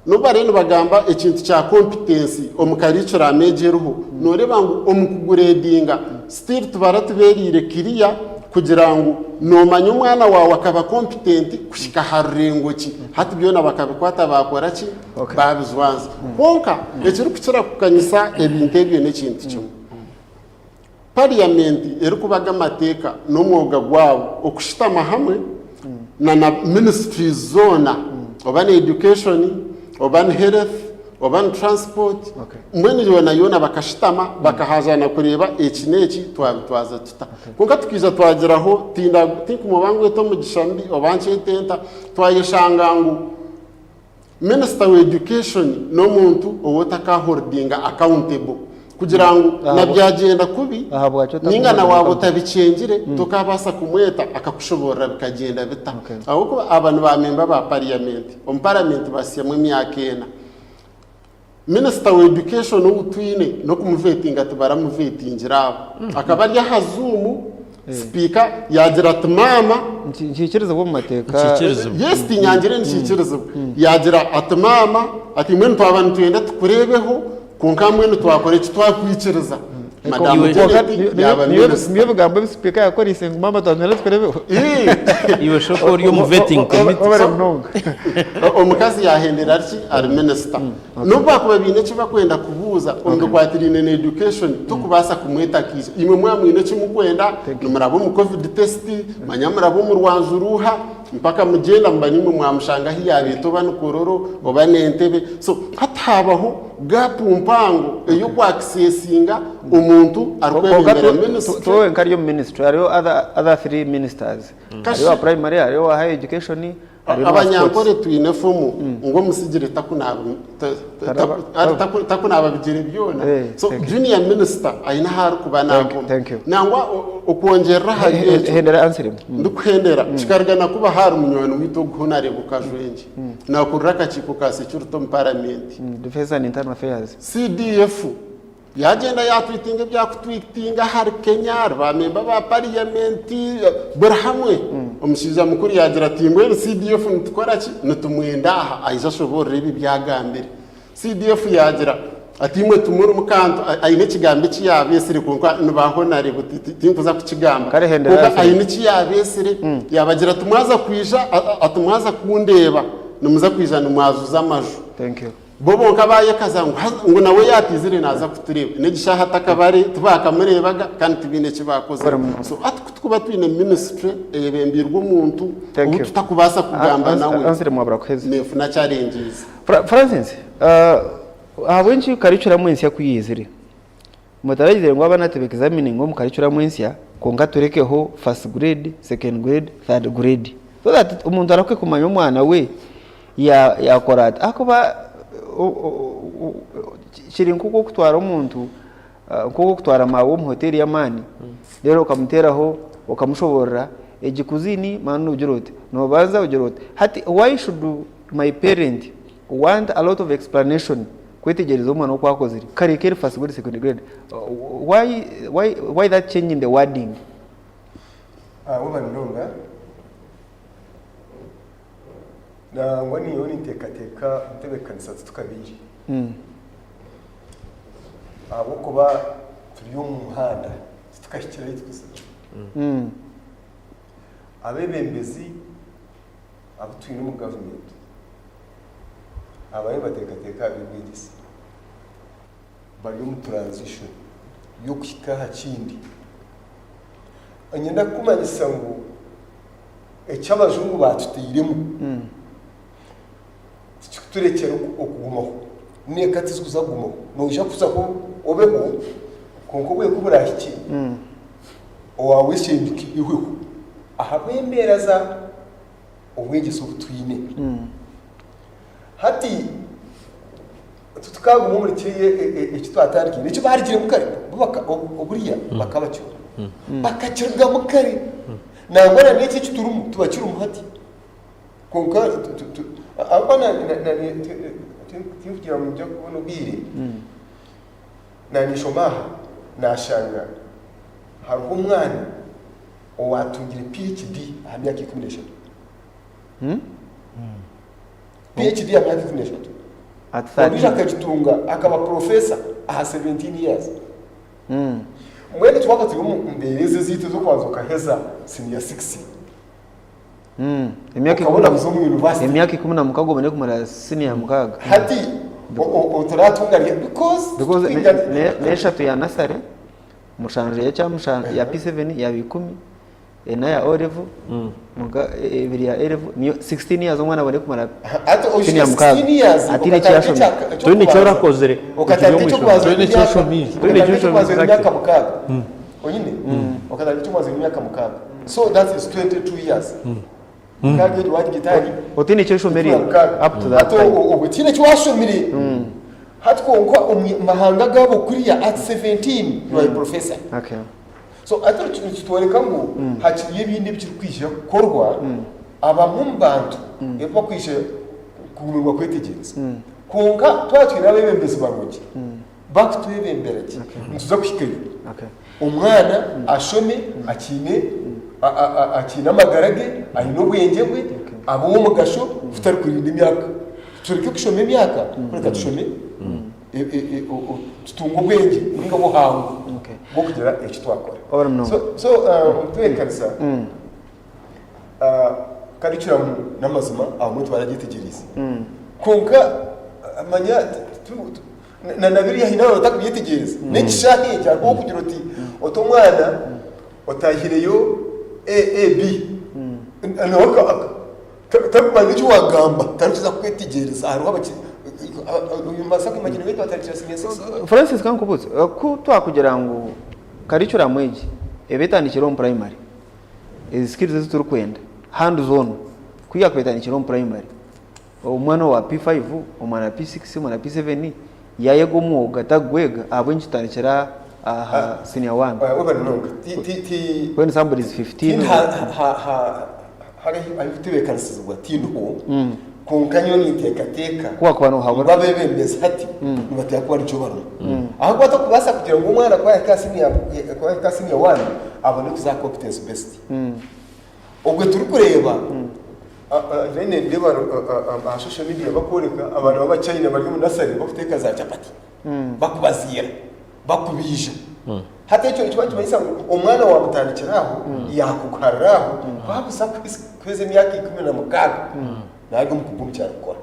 Speaker 5: n'obu bariyo nibagamba ekintu kya competence omu curriculum egi eriho, nooreeba ngu omu kugureedinga still tibara tibeeriire clear kugira ngu noomanya omwana waawe akaba competent kuhika aha rurengo ki. Hati byona bakabikwata baakora ki?
Speaker 1: Okay.
Speaker 5: Baabijwanza. Kwonka ekirikukira kukanyisa ebintu ebyo n'ekintu kimwe. Parliament erikubaga amateeka n'omwoga gwabo okushutama hamwe na na ministries zoona oba ni education oba ni health oba ni transport mbwenu yoona yoona bakashutama bakahazaana kureeba eki n'eki twabitwaza tuta. Kwonka tukaija twagiraho tinkumanya oba ngwete omugisha mubi oba nkyete nta twayeshanga ngu Minisita wa Education n'omuntu ou otakaholdinga accountable kugira ngu na byagyenda kubi
Speaker 1: Ahabwaki
Speaker 5: ninga na
Speaker 1: otamuholdinga
Speaker 5: waaba
Speaker 1: accountable?
Speaker 5: otabikyengire tokaabaasa kumweta akakushoboorora bikagyenda bita.
Speaker 1: Okay.
Speaker 5: Ahabw'okuba aba ni ba memba ba parliament, omu parliament basyamu emyaka ena. Minisita wa Education ou twine n'okumuvetinga tibaramuvetingire abo. Akaba ari aha zoom, sipiika yaagira ati maama,
Speaker 1: Nikiikirizibwa omu mateeka?
Speaker 3: Nikiikirizibwa.
Speaker 5: Yes tinyangire nikiikirizibwa. Yaagira ati maama, ati mbwenu twaba nitwenda tukureebeho kwonka mbwenu twakora eki twakwikiriza. Madamu
Speaker 3: Iwe-
Speaker 5: Janet yaaba minisita.
Speaker 1: Niyo bigambo ebi sipiika yakoreise ngu maama twamera tukurebeho.
Speaker 3: Iwe shoka ori omu vetting committee.
Speaker 1: Wabare munonga.
Speaker 5: Omukazi yahendera ari ki? Ari minisita. N'obu baakuba baine eki bakwenda kubuuza omu bikwatiraine na education, tokubaasa kumweta akaija. Imwe mwaba mwine eki mukwenda, nimuraba omu covid test, manya muraba omu rwanju ruuha, mpaka mugyenda muba nimwe mwamushanga ahu yaabeeta oba ni Kololo oba n'Entebbe. So hati haabaho gap mpango ey'okwakisesinga omuntu arikwebembera minisitule.
Speaker 1: Tiwe wenka ari omu minisitule, hariho other three ministers. Hariho owa primary, hariho owa higher education, hariho n'owa sports.
Speaker 5: Abanyankore twine efumu ngu omusigire takunaaba bigyere byona. So junior minister aine ahu arikuba naakoma. Nangwa okwongyerera ahari ekyo, ndikuhendera, kikaruga na kuba hari munywani waitu ogu Honarebo Kajwengye naakurira akakiiko ka security omu paramenti.
Speaker 1: Defence and Internal Affairs.
Speaker 5: CDF Yaagyenda yaatwitinga ebyakutwitinga ahari Kenya, ahari baamemba ba pariyamenti, buri hamwe. Omushaija mukuru yaagira ati, Mbwenu CDF nitukora ki? Nitumwenda aha aije ashoboorore ebi ebi agambire. CDF yaagira ati, Imwe timurimu kantu. Aine ekigambo eki yaabeetsire kwonka ni ba Honarebo tinkuza kukigamba.
Speaker 1: Kare hendera
Speaker 5: Kwonka
Speaker 1: answer.
Speaker 5: aine eki yaabeetsire, yaabagira ati, Mwaza kwija, ati mwaza kundeeba, nimuza kwija nimwajuza amaju.
Speaker 1: Thank you.
Speaker 5: Bo bonka baayekaza ngu haza ngu nawe yaatwizire naaza kutureeba. N'egi shaaha atakaba ari, tibaakamureebaga kandi tibaine eki baakozire. So hati ku turikuba twine ministry eyebembeirwe omuntu
Speaker 1: Thank
Speaker 5: ou
Speaker 1: you.
Speaker 5: tutakubaasa kugamba nawe,
Speaker 1: Answer mwabura kuheza.
Speaker 5: neefuna challenges.
Speaker 1: Francis, ahabw'enki curriculum ensya ku yaizire, mutaragizire ngu abaana tube examining omu curriculum ensya kwonka turekeho first grade, second grade, third grade so that omuntu arahuke kumanya omwana we yakora ata ahakuba kiri nk'oku okutwara omuntu nk'oku okutwara maawe omu hoteeri y'amaani reero okamuteeraho okamushoboorora egi cuisine mani nogira oti nobanza ogira oti hati why should my parent want a lot of explanation kwetegyereza omwana oku akozire kare keri first grade second grade why why why that change in the wording?
Speaker 4: Webale munonga. Nangwa ninyowe ninteekateeka entebeekanisa titukabaire. Ahabw'okuba turi omu muhanda titukahikire ahu turikuza. Abeebembezi abu twine omu gavumenti abariyo nibateekateeka aha by'obwegyese bari omu transition y'okuhika aha kindi. Niinyenda kukumanyisa ngu eki abajungu baatutairemu tikikuturekyera okugumaho. N'eka tizikuza kugumaho. Noija kuzaho obeho kwonka obwire ku buraahikye owaawe eshengyuke ehweho ahabw'embeera za obwegyese obu twine. Hati titukaguma omuri kiriya eki twatandikire eki baarugiremu kare bo buriya bakaba bakirimu. Bakakirugamu kare nangwa na n'eki eki turimu tibakirimu hati. Kwonka ahabw'okuba tindikugira ngu niinyija kubona obwire, naanishoma aha naashanga hariho omwana owaatungire PhD aha myaka 13. PhD aha myaka 13.
Speaker 1: At
Speaker 4: Ondiijo
Speaker 1: 13.
Speaker 4: akagitunga akaba professor aha 17 years. Mbwenu twaba turi omu mbeera ezi ezaitu ez'okubanza okaheza senior 6.
Speaker 1: Emyaka
Speaker 4: Okabona kuza omu university.
Speaker 1: Emyaka 16 obone kumara senior mukaaga.
Speaker 4: Hati otaratunga rya because
Speaker 1: Because
Speaker 4: titwinga
Speaker 1: n'eshatu ya nasare, mushanju ya kyamushanju ya P7 yaba ikumi, ena ya O level, ebiri ya A level, niyo 16 years omwana abone kumara
Speaker 4: Hati oishika
Speaker 1: senior mukaaga.
Speaker 4: 16 years
Speaker 1: Atiine eki
Speaker 4: okatandika
Speaker 1: yashomire.
Speaker 3: Toine eki orakozire
Speaker 4: okatandika
Speaker 3: okiri omu
Speaker 4: eky'okubanza
Speaker 3: ishomero.
Speaker 2: Toine eki oshomire.
Speaker 3: Toine eki
Speaker 4: okatandika eky'okubanza
Speaker 3: oshomire,
Speaker 4: emyaka
Speaker 3: exactly.
Speaker 4: mukaaga. Oine? Okatandika eky'okubanza emyaka mukaaga. So that is 22 years. Mukaaga egyo wagigita ahari
Speaker 1: Otiine eki oshomereire
Speaker 4: mukaaga.
Speaker 1: up to that
Speaker 4: Hati
Speaker 1: time.
Speaker 4: obwo tihaine eki washomire. Hati kwonka omu mahanga agaabo kuriya at 17 you are a professor.
Speaker 1: Okay.
Speaker 4: So hati nikitworeka ngu hakiriyo ebindi ebikirikwija kukorwa abamwe omu bantu ebi bakwija kugumirwa kwetegyereza. Kwonka twaba twine abeebembezi barungi bakutwebembera gye nituza kuhikayo.
Speaker 1: Okay.
Speaker 4: Omwana ashome akiine akiine amagara ge, aine obwengye bwe, abe ow'omugasho tutarikurinda emyaka. Tureke kushoma emyaka kureka tushome tutunge obwengye ninga obuhango.
Speaker 1: Okay.
Speaker 4: Gw'okugira eki twakora.
Speaker 1: Wabura munonga.
Speaker 4: So, so omutebeekanisa curriculum n'amazima abamwe tibaragyetegyerize. Kwonka manya na na biriya haine abantu batakubyetegyereza. N'ekishaaha eki hariho okugira oti oti omwana otahireyo A, A, B nawe tarikumanya eki wagamba tarikuza kukwetegyereza hariho abaki nimbaasa kwimagina ngu twatandikira senior six.
Speaker 1: Francis kankubuuze, ku twakugira ngu curriculum egi ebe etandikire omu primary, ezi skills ezi turikwenda, hands on, ku yakuba etandikire omu primary, omwana owa P5, omwana wa P6, omwana wa P7 yayega omwoga tagwega ahabw'enki tutandikira aha senior one?
Speaker 4: Webale munonga. Ti ti ti
Speaker 1: When somebody is 15
Speaker 4: Tindi ha ha ha hariho ah'okutebeekanisizibwa tindiho, kwonka nyowe ninteekateeka
Speaker 1: Ku wakuba nohabura.
Speaker 4: ngu abeebembezi hati nibateekwa kuba nikyo barimu. Ahabw'okuba tokubaasa kugira ngu omwana ku arahika aha senior ku arahika aha senior one abone kuza aha competence based. Obwe turikureeba then nindeeba aha social media bakworeka abaana b'abachina bari omu nursery bakuteeka za chapati, bakubaziira, bakubaija. Hati ekyo nikiba nikimanyisa ngu omwana waamutandikira aho, yaakuguharira aho, ku arikuza kuheza emyaka 16 naaba ari omukugu omu ki arikukora.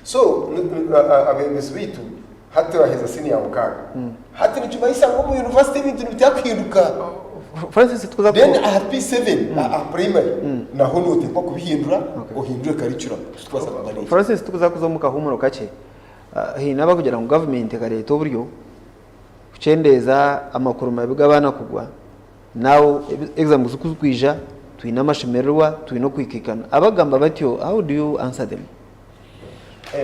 Speaker 4: So abeebembezi baitu hati baaheza siniya ya mukaaga, hati nikimanyisa ngu omu yunivasite ebintu nibitandika kuhinduka.
Speaker 1: Francis tukuza
Speaker 4: Then aha P7 aha primary naho nooteekwa kubihindura ohindure curriculum tikubaasa kumara ekyo.
Speaker 1: Francis tukuza kuza omu kahuumuro kakye, haine abakugira ngu gavumenti ekareeta oburyo kukyendeeza amakuru mabi g'abaana kugwa, now exams kuzirikwija twine amashemererwa, twine okwikaikana. Abakugamba batyo how do you answer them?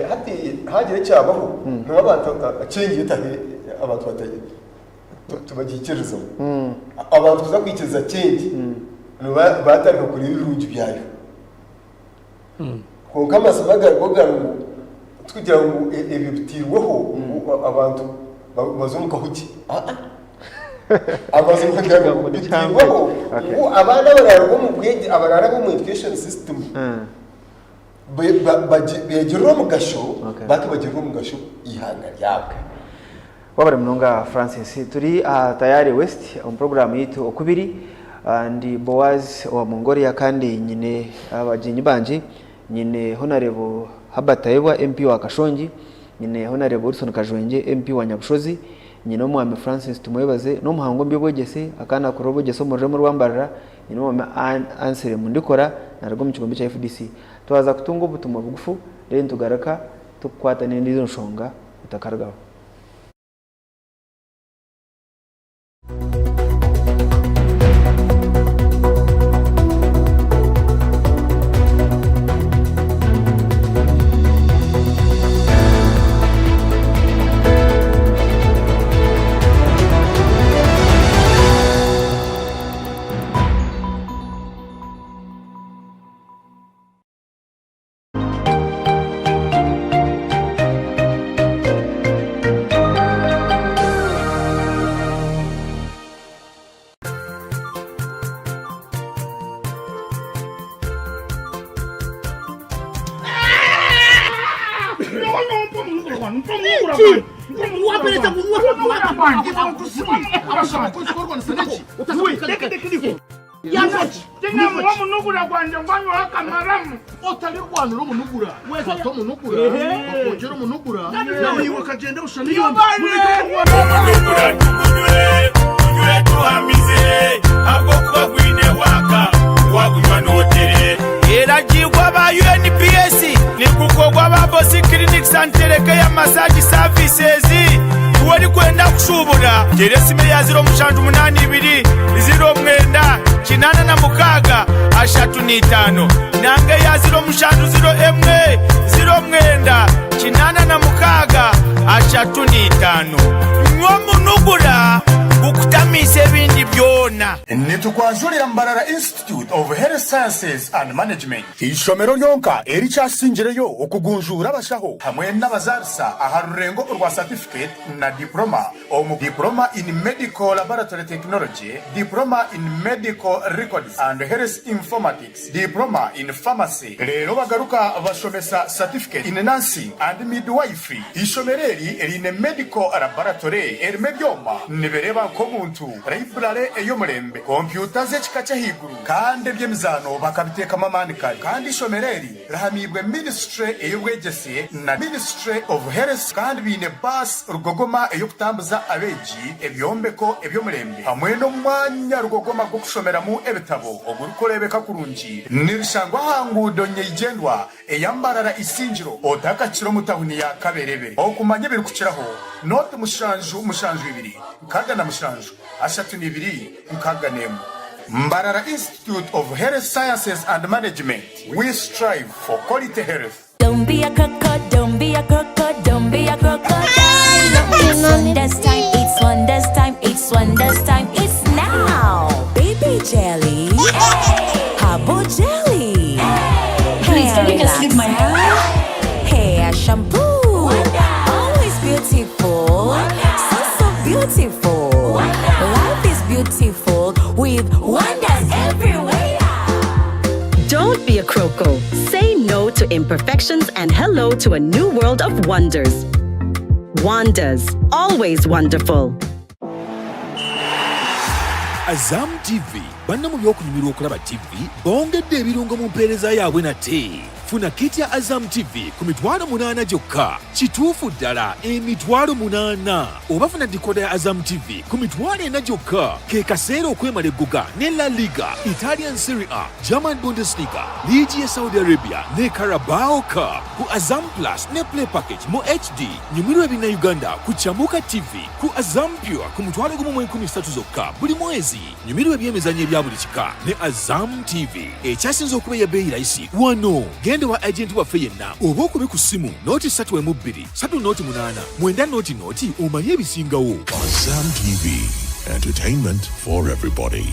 Speaker 4: Hati hagira ekyabaho niho abantu change etahe abantu tibagiikirizamu. Abantu kuza kwikiriza change batandika kureeba ebirungi byayo. Kwonka amazima agariho gari ngu tikugira ngu ebyo biteirweho ngu abantu baze omu kahugi. Aa. Amazima gari ngu biteirweho ngu abaana abaraaruga omu bwegye abaraaraba omu education system beegirire omugasho bake bagirire omugasho eihanga ryabo.
Speaker 1: Wabare munonga Francis. Turi aha Tayari West omu puroguraamu yaitu Okubiri. Ndi Boaz owa Mongolia kandi nyine abagyenyi bangye. Nyine Honarebo Herbert Tayebwa MP wa Kashongi, nyine Honarebo Wilson Kajwengye MP wa Nyabushozi, nyine Omwami Francis Tumwebaze n'omuhangu omu by'obwegyese akaba nakurira obwegyese omu rurembo rwa Mbarara, nyine Omwami Anselm Ndikora naruga omu kigombe kya FDC. Twaza kutunga obutumwa bugufu then tugaruka tukukwata n'endiijo nshonga otakarugaho.
Speaker 6: Omunugura gwangye gwanywaho akamaramu.
Speaker 7: Otarirwanira omunugura, kwata omunugura, bakwongyera omunugura, naiwe okagyenda busha
Speaker 6: Yobare!
Speaker 8: Omunugura tugunywe, tunywe tuhamize, ahabw'okuba gwine waaka, wagunywa nootere. Eragiirwa aba UNPS nigukorwa aba Bosi Clinics and Telecare Massage Services. Iwe orikwenda kushuubura, teera esimu eya 0782 09 86 35 nanga eya 0701 09 86 35. Nywa omunugura gukutamiise ebindi byona. yoona.
Speaker 9: Nitukwanjurira Mbarara Institute of Health Sciences and Management, eishomero ryonka erikyasingireyo okugunjuura abashaho hamwe n'abazaarisa aha rurengo orwa Certificate na Diploma omu Diploma in Medical Laboratory Technology, Diploma in Medical Records and Health Informatics, Diploma in Pharmacy reero bagaruka bashomesa Certificate in Nursing and Midwifery. Eishomero eri riine Medical Laboratory erimu ebyoma nibireeba nk'omuntu, Library ey'omurembe, kompyuta z'ekika ky'ahaiguru kandi eby'emizaano bakabiteekamu amaani kare. Kandi eishomero eri rihamiibwe Ministry ey'obwegyese na Ministry of Health kandi baine baasi rugogoma ey'okutambuza abeegi, ebyombeko eby'omurembe hamwe n'omwanya rugogoma gw'okushomeramu ebitabo ogurikureebeka kurungi. Nirishangwa aha nguudo nyeigyendwa eya Mbarara Isingiro otakakira omu tahuni ya Kaberebe. Okumanya ebirikukiraho, nooti mushanju mushanju ibiri 67 32 61. Mbarara Institute of Health Sciences and Management, we strive for quality health.
Speaker 10: Don't be a croco, don't be a croco, don't be a crocodile. It's wonders time, it's wonders time, it's wonders time, it's now. Baby jelly, Habo jelly,
Speaker 11: Please,
Speaker 10: hair
Speaker 11: can you just leave my
Speaker 10: relaxer, hair shampoo. Always beautiful, so so beautiful. Life is beautiful with wonders everywhere.
Speaker 12: Don't be a croco. Say no to imperfections and hello to a new world of wonders. Wonders, always wonderful.
Speaker 13: Azam TV banna mu by'okunyumirwa okulaba TV bongedde ebirungo mu mpeereza yaabwe nate. Funa kit ya Azam TV ku 800 gyokka. Kituufu ddala 800,000. Oba funa dikoda ya Azam TV ku 40,000 gyokka. Ke kaseera okwemala eggoga ne La Liga, Italian Serie A, German Bundesliga, liigi ya Saudi Arabia ne Carabao Cup ku Azam Plus ne Play Package mu HD. Nyumirwa Ebinnauganda ku Chamuka TV ku Azam Pure ku 10,030 zokka buli mwezi. Nyumirwa eby'emizannyo ebya buli kika ne Azam TV ekyasinze okuba ey'ebbeeyi layisi wano. Genda wa agenti waffe yenna oba okube ku ssimu nooti ssatu emu bbiri ssatu nooti munaana mwenda nooti nooti omanye ebisingawo.
Speaker 14: Azam TV, entertainment for everybody.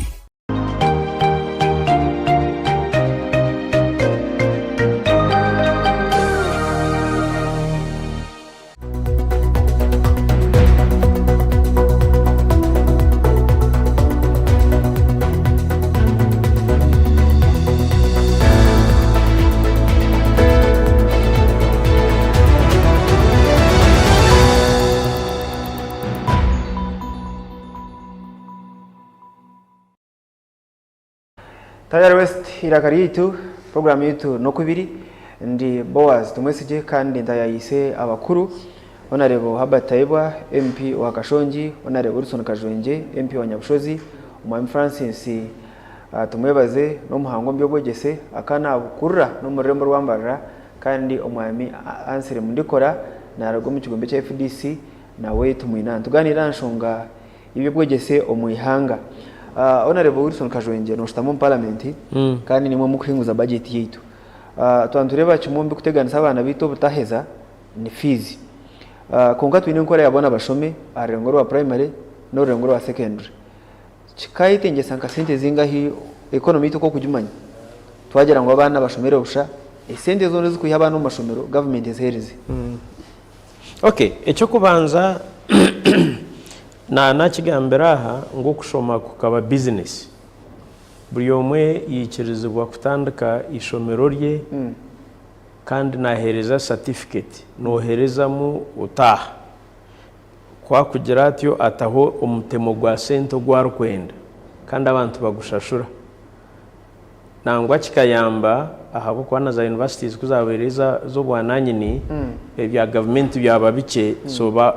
Speaker 1: Tayari West iraka ryaitu program yaitu nokubiri ndi Boaz Tumwesigye kandi ntayayise abakuru Honorable Herbert Tayebwa MP wa Kashongi, Honorable Wilson Kajwengye MP wa Nyabushozi, Omwami Francis uh, Tumwebaze n'omuhangu omu by'obwegyese akaba nabukurira n'omu rurembo rwa Mbarara kandi Omwami Anselm Ndikora naruga omu kigombe kya FDC nawe tumwine aha nitugaaniira aha nshonga y'eby'obwegyese omu ihanga. Honourable Wilson Kajwengye noshutama omu paramenti kandi nimwe mukuhinguza budget yaitu. Twaba nitureeba kimwe omu bikuteganisa abaana baitu obutaheza ni fees. Kwonka twine enkora ya boona bashome aha rurengo rwa primary n'orurengo rwa secondary. Kikayetengyesa nka sente zingahi economy yaitu oku okugimanya twagira ngu abaana bashomere busha, esente zoona ezikwiha abaana omu mashomero government ezihereze?
Speaker 3: Okay, eky'okubanza naanakigambira aha ngu okushoma kukaba bizinesi. Buri omwe yaikirizibwa kutandika eishomero rye kandi naaheereza satifiketi, nooherezamu otaaha. Ku akugira atyo ataho omutemo gwa sente ogu arikwenda kandi abantu bagushashura. Nangwa kikayamba ahabw'okuba na za universities ku zabaire ez'obwananyini ebya gavumenti byaba bikye so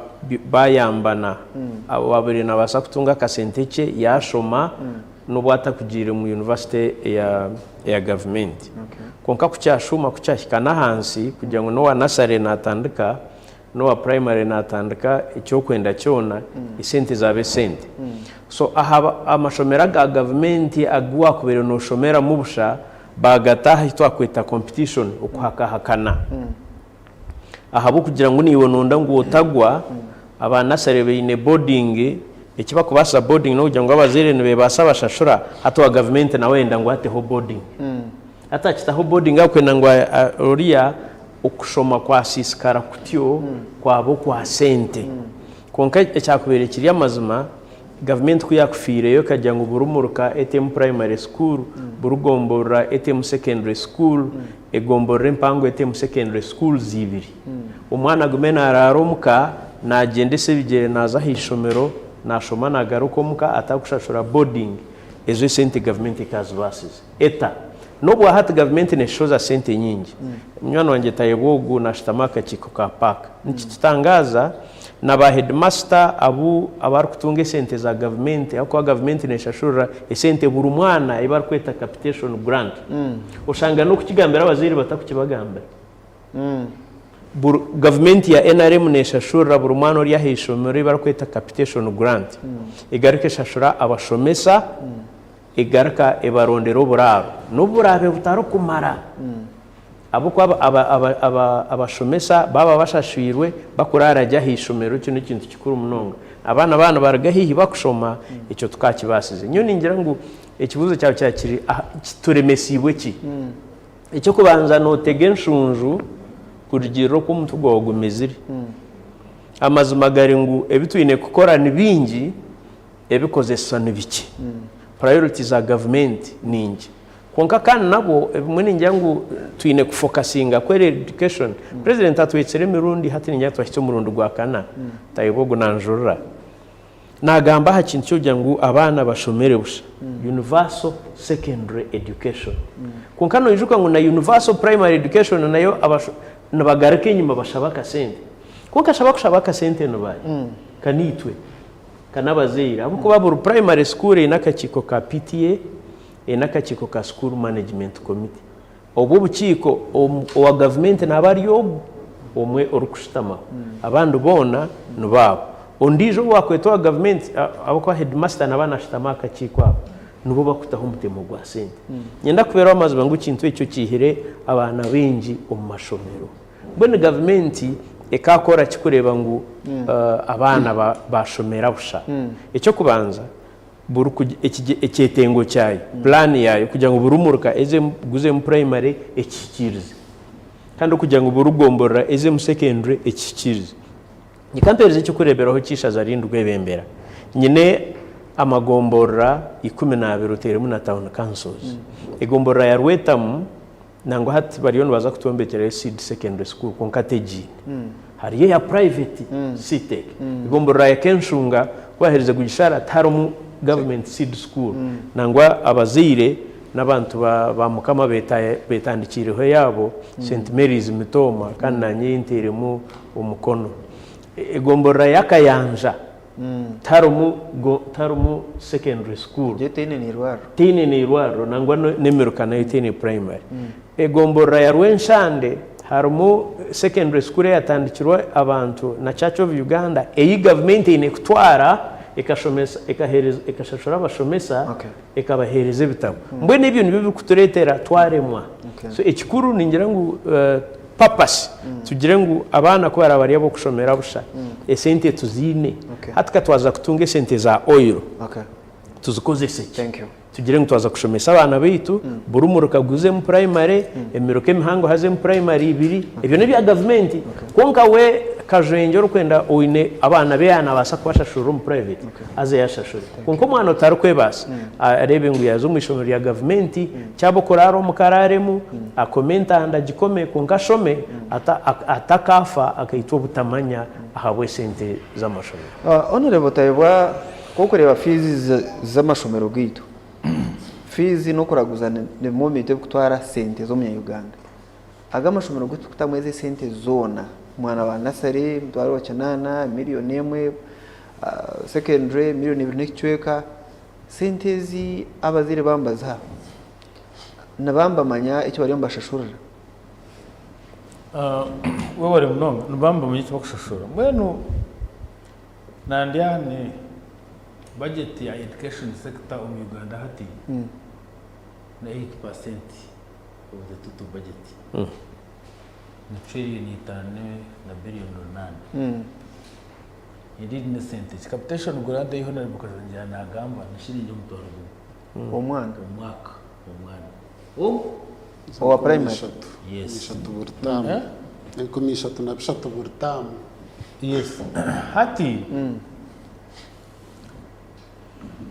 Speaker 3: bayambana owabaire nabaasa kutunga akasente kye yashoma n'obu atakugiire mu university eya gavumenti. Kwonka ku kyashuuma ku kyahika n'ahansi kugira ngu n'owa nursery natandika n'owa primary natandika eky'okwenda kyona, esente zaaba esente. So aha amashomero aga gavumenti agu wakubaire noshomeramu busha, baagata ahu twakweta competition, okuhakahakana. Ahabw'okugira ngu naiwe noyenda ngu otagwa, aba nursery baine boarding, Eki bakubaasisa boarding n'okugira ngu abazaire nibebaasa bashashura, hati owa gavumenti nawe ayenda ngu ateho boarding. Hati akitaho boarding akwenda ngu oriya okushoma kwasiisikara kutyo kwaba okwa sente. Kwonka ekyakubaire kiri amazima, gavumenti ku yaakufiireyo ekagira ngu buri muruka etemu primary school, buri gomborora etemu secondary school, egomborora empango etemu secondary schools ibiri. Omwana agume naaraara omuka, naagyendesa ebigyere naaza aha ishomero, naashoma naagaruka omuka atarikushashura boarding, ezo esente gavumenti ekaazibaasize. Eta? N'obwa hati gavumenti neeshohoza sente nyingi. Munywani wangye Tayebwa ogu naashutama aha kakiiko ka paaka. Nikitutangaaza na ba heedimasita abu abarikutunga esente za gavumenti ahabw'okuba gavumenti neeshashurira esente buri mwana ei barikweta capitation grant. Oshanga n'okukigambira abazaire batakukibagambira. Gavumenti ya nrm neeshashurira buri mwana ori aha ishomero ei barikweta capitation grant. Egaruka eshashura abashomesa, egaruka ebarondera oburaaro. N'obu buraabe butarikumara, ahabw'okuba abashomesa baaba bashashwirwe bakuraara gye aha ishomero, ekyo n'ekintu kikuru munonga. Abaana baaba nibaruga haihi bakushoma, ekyo tukaakibaasize. Nyowe ningira ngu ekibuuzo kyawe kyaba kiri, turemesiibwe ki? Eky'okubanza nootega enshunju kurugiirira oku omutwe gwawe gumezire. Amazima gari ngu ebi twine kukora ni bingi, ebikozesa ni bikye. Priority za gavumenti ni nkye. Kwonka kandi nabwo ebimwe ningira ngu twine kufokasinga kweri education. President atwetsire emirundi hati ningira twahikya omurundi gwa kana, Tayebwa ogu nanjurira. Naagamba aha kintu ky'okugira ngu abaana bashomere busha, universal secondary education. Kwonka noijuka ngu na universal primary education nayo nibagaruka enyima bashaba akasente. Kwonka shi abakushaba akasente ni baahi? Ka niitwe, ka n'abazaire. Ahabw'okuba buri primary school eine akakiiko ka PTA, eine akakiiko ka school management committee. Obwo obukiiko owa gavumenti naaba ari ogwo omwe orikushutamaho, abandi boona nibo abo. Ondiijo ou waakweta owa gavumenti ahabw'okuba heedimasita naaba naashutama aha kakiiko ako, nibo barikutaho omutemo gwa sente. Niinyenda kubeera ow'amazima ngu ekintu ekyo kiihire abaana baingi omu mashomero. Mbwenu gavumenti ekaakora ki kureeba ngu abaana baashomera busha? Eky'okubanza, buri ekyetengo kyayo, pulaani yaayo kugira ngu buri muruka guzemu purayimare ekihikiirize kandi okugira ngu buri gomborora ezemu sekendure ekihikiirize. Reka mpeereze eky'okureeberaho ky'eishaza rindi Rwebembera. Nyine amagomborora 12 oteiremu na tawuni kansozi. Egomborora ya Rwetamu Nangwa hati bariyo nibaza kutwombekyerayo Seed Secondary School kwonka tegiine. Hariyo eya private CTEC. Egomborora ya Kenshunga ku baaherize kugishara tiharimu government seed school. Nangwa abazaire n'abantu ba Mukama betandikiireho eyaabo St Mary's Mitooma kandi naanye ei nteiremu omukono. Egomborora ya Kayanja Tiharimu secondary school.
Speaker 1: Teine n'eirwariro.
Speaker 3: Teine n'eirwariro nangwa n'emiruka nayo teine primary. Egomborora ya Rwenshande harimu secondary school eyatandikirwe abantu na Church of Uganda ei gavumenti eine kutwara ekashomesa ekashashura abashomesa ekabaheereza ebitabo. Mbwenu ebyo nibyo birikutureetera twaremwa. So ekikuru ningira ngu purpose tugire ngu abaana ku baraba bari ab'okushomera busha esente tuziine. Hati ka twaza kutunga esente za oil tuzikozese ki? Tugire ngu twaza kushomesa abaana baitu buri muruka guzemu primary, emiruka emihango hazemu primary ibiri, ebyo n'ebya gavumenti. Kwonka we Kajwengye orikwenda oine abaana be yaaba naabaasa kubashashurira omu private aze yashashure. Kwonka omwana otarikwebaasa areebe ngu yaaza omu ishomero rya gavumenti, kyaba okuraara omuka araaremu, akome entanda agikome kwonka ashome atakaafa akaitwa obutamanya ahabw'esente z'amashomero.
Speaker 1: Honourable Tayebwa, ku orikureeba fiizi z'amashomero gaitu, fiizi n'okuraguza ni bimwe omu bintu ebirikutwara sente z'omunya-Uganda. Aga amashomero agu turikutamu ezi esente zoona, omwana wa nasare emitwaro kinaana, miriyoni emwe, secondary miriyoni ibiri n'ekicweka, sente ezi abazaire baaba nibaziha nibaba nibamanya eki bariyo nibashashurira?
Speaker 2: Webare munonga, nibaba nibamanya eki barikushashura. Mbwenu nandya ni budget ya education sector omu Uganda hati ni 8%. Of the total budget ni trillion itano na billion runana. Indeed n'esente ki? Capitation grant ei Honourable Kajwangyera naagamba ni shiringi omutwaro gumwe.
Speaker 1: Omwana?
Speaker 2: Omwaka, omwana. Omwe.
Speaker 1: Owa primary?
Speaker 2: Yes.
Speaker 5: Ishatu buri taamu. 33,000 buri taamu.
Speaker 2: Yes. Hati,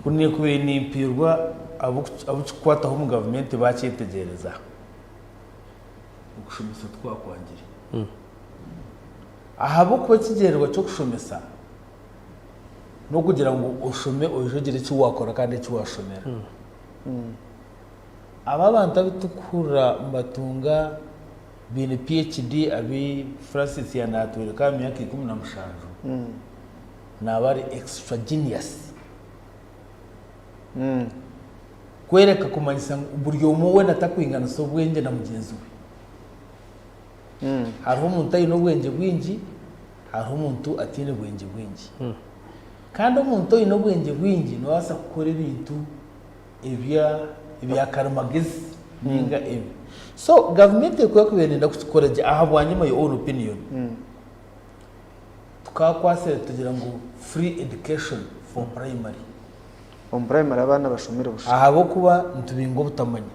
Speaker 2: ku nikubaire nimpiirwa abu kikukwataho omu gavumenti baakyetegyereza, okushomesa tikwakwangire. Ahabw'okuba ekigyendererwa ky'okushomesa n'okugira ngu oshome oije ogire eki waakora kandi eki waashomera. Aba abantu abu turikuhurira nibatunga baine PHD abu Francis yaanaatworeka aha myaka 17, naaba ari extra genius. Kworeka kumanyisa ngu buri omwe weena takwinganisa obwengye na mugyenzi we. Hariho omuntu aine obwengye bwingi, hariho omuntu ataine bwengye bwingi. Kandi omuntu oine obwengye bwingi noobaasa kukora ebintu ebya ebya karimagezi ninga ebi. So gavumenti ekuba ekubaire neyenda kukikora gye ahabwangye my own opinion, tukaakwasire tugira ngu free education for primary.
Speaker 1: Omu primary abaana bashomere busha.
Speaker 2: Ahabw'okuba nitubinga obutamanya.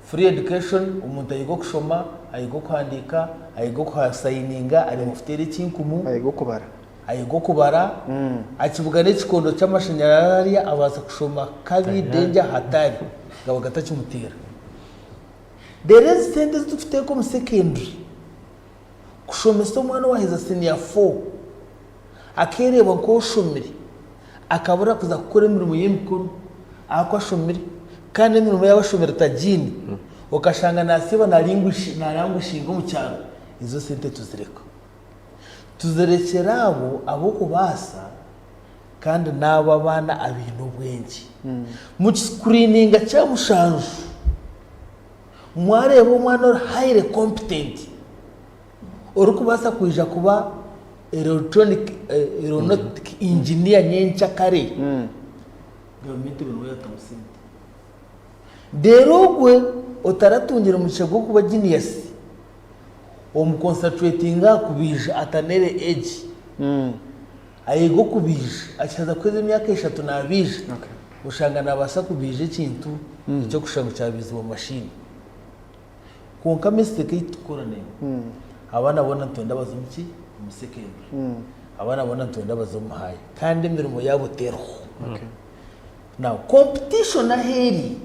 Speaker 2: Free education, omuntu ayiga okushoma, ayiga okuhandiika, ayiga okusayininga, areeba kuteera ekinkumu.
Speaker 1: Ayiga okubara.
Speaker 2: Ayiga okubara, akibugana ekikondo ky'amashanyarazi hariya abaasa kushoma kabi, danger, hatari, gaba gatakimuteera. Reero ezi sente ezi turikuteeka omu secondary kushomesa omwana owaheza senior four akeereeba nk'oshomire, akabura kuza kukora emirimo y'emikono ahaku ashomire kandi emirimo yaaba ashomire tagiine, okashanga nasiiba naranguishinga omu kyaro, ezo sente tuzireka. Tuzirekyera abo ab'okubaasa kandi n'abo abaana abaine obwengye. Mukiscreeninga kya mushanju, mwareeba omwana ori highly competent, orikubaasa kwija kuba electronic aeronautic engineer nyenkyakare, gavumenti ebe niwe yaatamu sente. Reero ogwe otaratungire mugisha gw'okuba genius, omuconcentratinge aha kubaija at an early age, ayege okubaija, akihaza kuheza emyaka eshatu naabaija, oshanga naabaasa kubaija ekintu eky'okushusha ngu kyabaizibwa mashini. Kwonka mistake ei tukukora n'emwe, abaana boona nitwenda baze omu ki? Omu secondary. Abaana boona nitwenda baze omu high kandi emirimo yaabo teriho. Now competition ahu eri,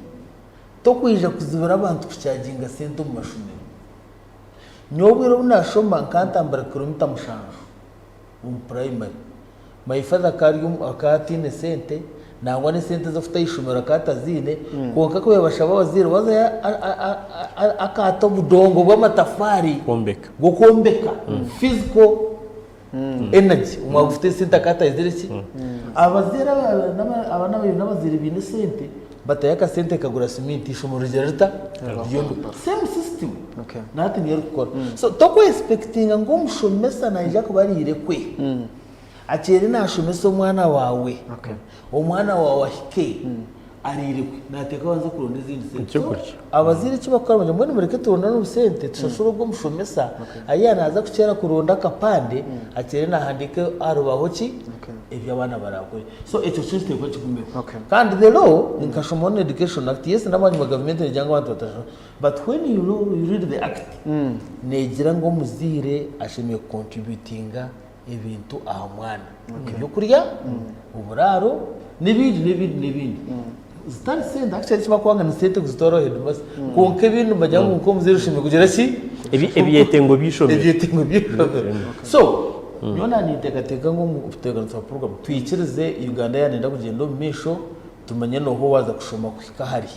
Speaker 2: tokwija kuzibira abantu kuchaginga sente omu mashomero. Nyowe obwire obu naashoma nkantambura kilomita mushanju omu primary. My father akaba ari omu akaba ataine sente nangwa n'esente z'okuta aha ishomero akaba ataziine kwonka ku yabashaba abazaire wazayo akaata obudongo bw'amatafaari
Speaker 3: Kwombeka.
Speaker 2: gw'okwombeka physical energy omwaka gufite esente akaba atahizire ki abazaire aba n'aba- aba n'abaine n'abazaire baine esente batayo akasente kagura siminti ishomero rigira rita ryombeka same system
Speaker 1: Okay.
Speaker 2: nahati niyo erikukora so toku expectinga ngu omushomesa naija kuba ariire kwe Akyeri nashomesa omwana wawe, omwana wawe ahike ariire kwe, nateekwa abanze kuronda ezindi sente. So, abazaire eki bakukora nibagira mbwenu mureke turondane obusente tushashure ogwo omushomesa, ahi naza kukyera kuronda akapande akyere nahandiika aha rubaho ki ebi abaana barakore. So ekyo kyo kiteekwa kigumeho. Kandi the law nkashoma on education act, yes n'abanyima gavumenti negira ngu abantu batashoma but when you read the act negira ngu omuzaire ashemereire ku contributinga ebintu aha mwana ebyokurya oburaaro n'ebindi n'ebindi n'ebindi zitari sente actually ekibakwanga ni sente kuzitwara aha headmaster kwonka ebindi nibagira ngu nk'omuzaire oshemereire kugira ki
Speaker 3: Ebyetengo by'eishomero.
Speaker 2: ebyetengo by'eishomero so nyowe naninteekateeka ngu omu kutebeekanisa kwa program twikirize Uganda yaaba neyenda kugyenda omu maisho tumanye nooha owaaza kushoma kuhika hare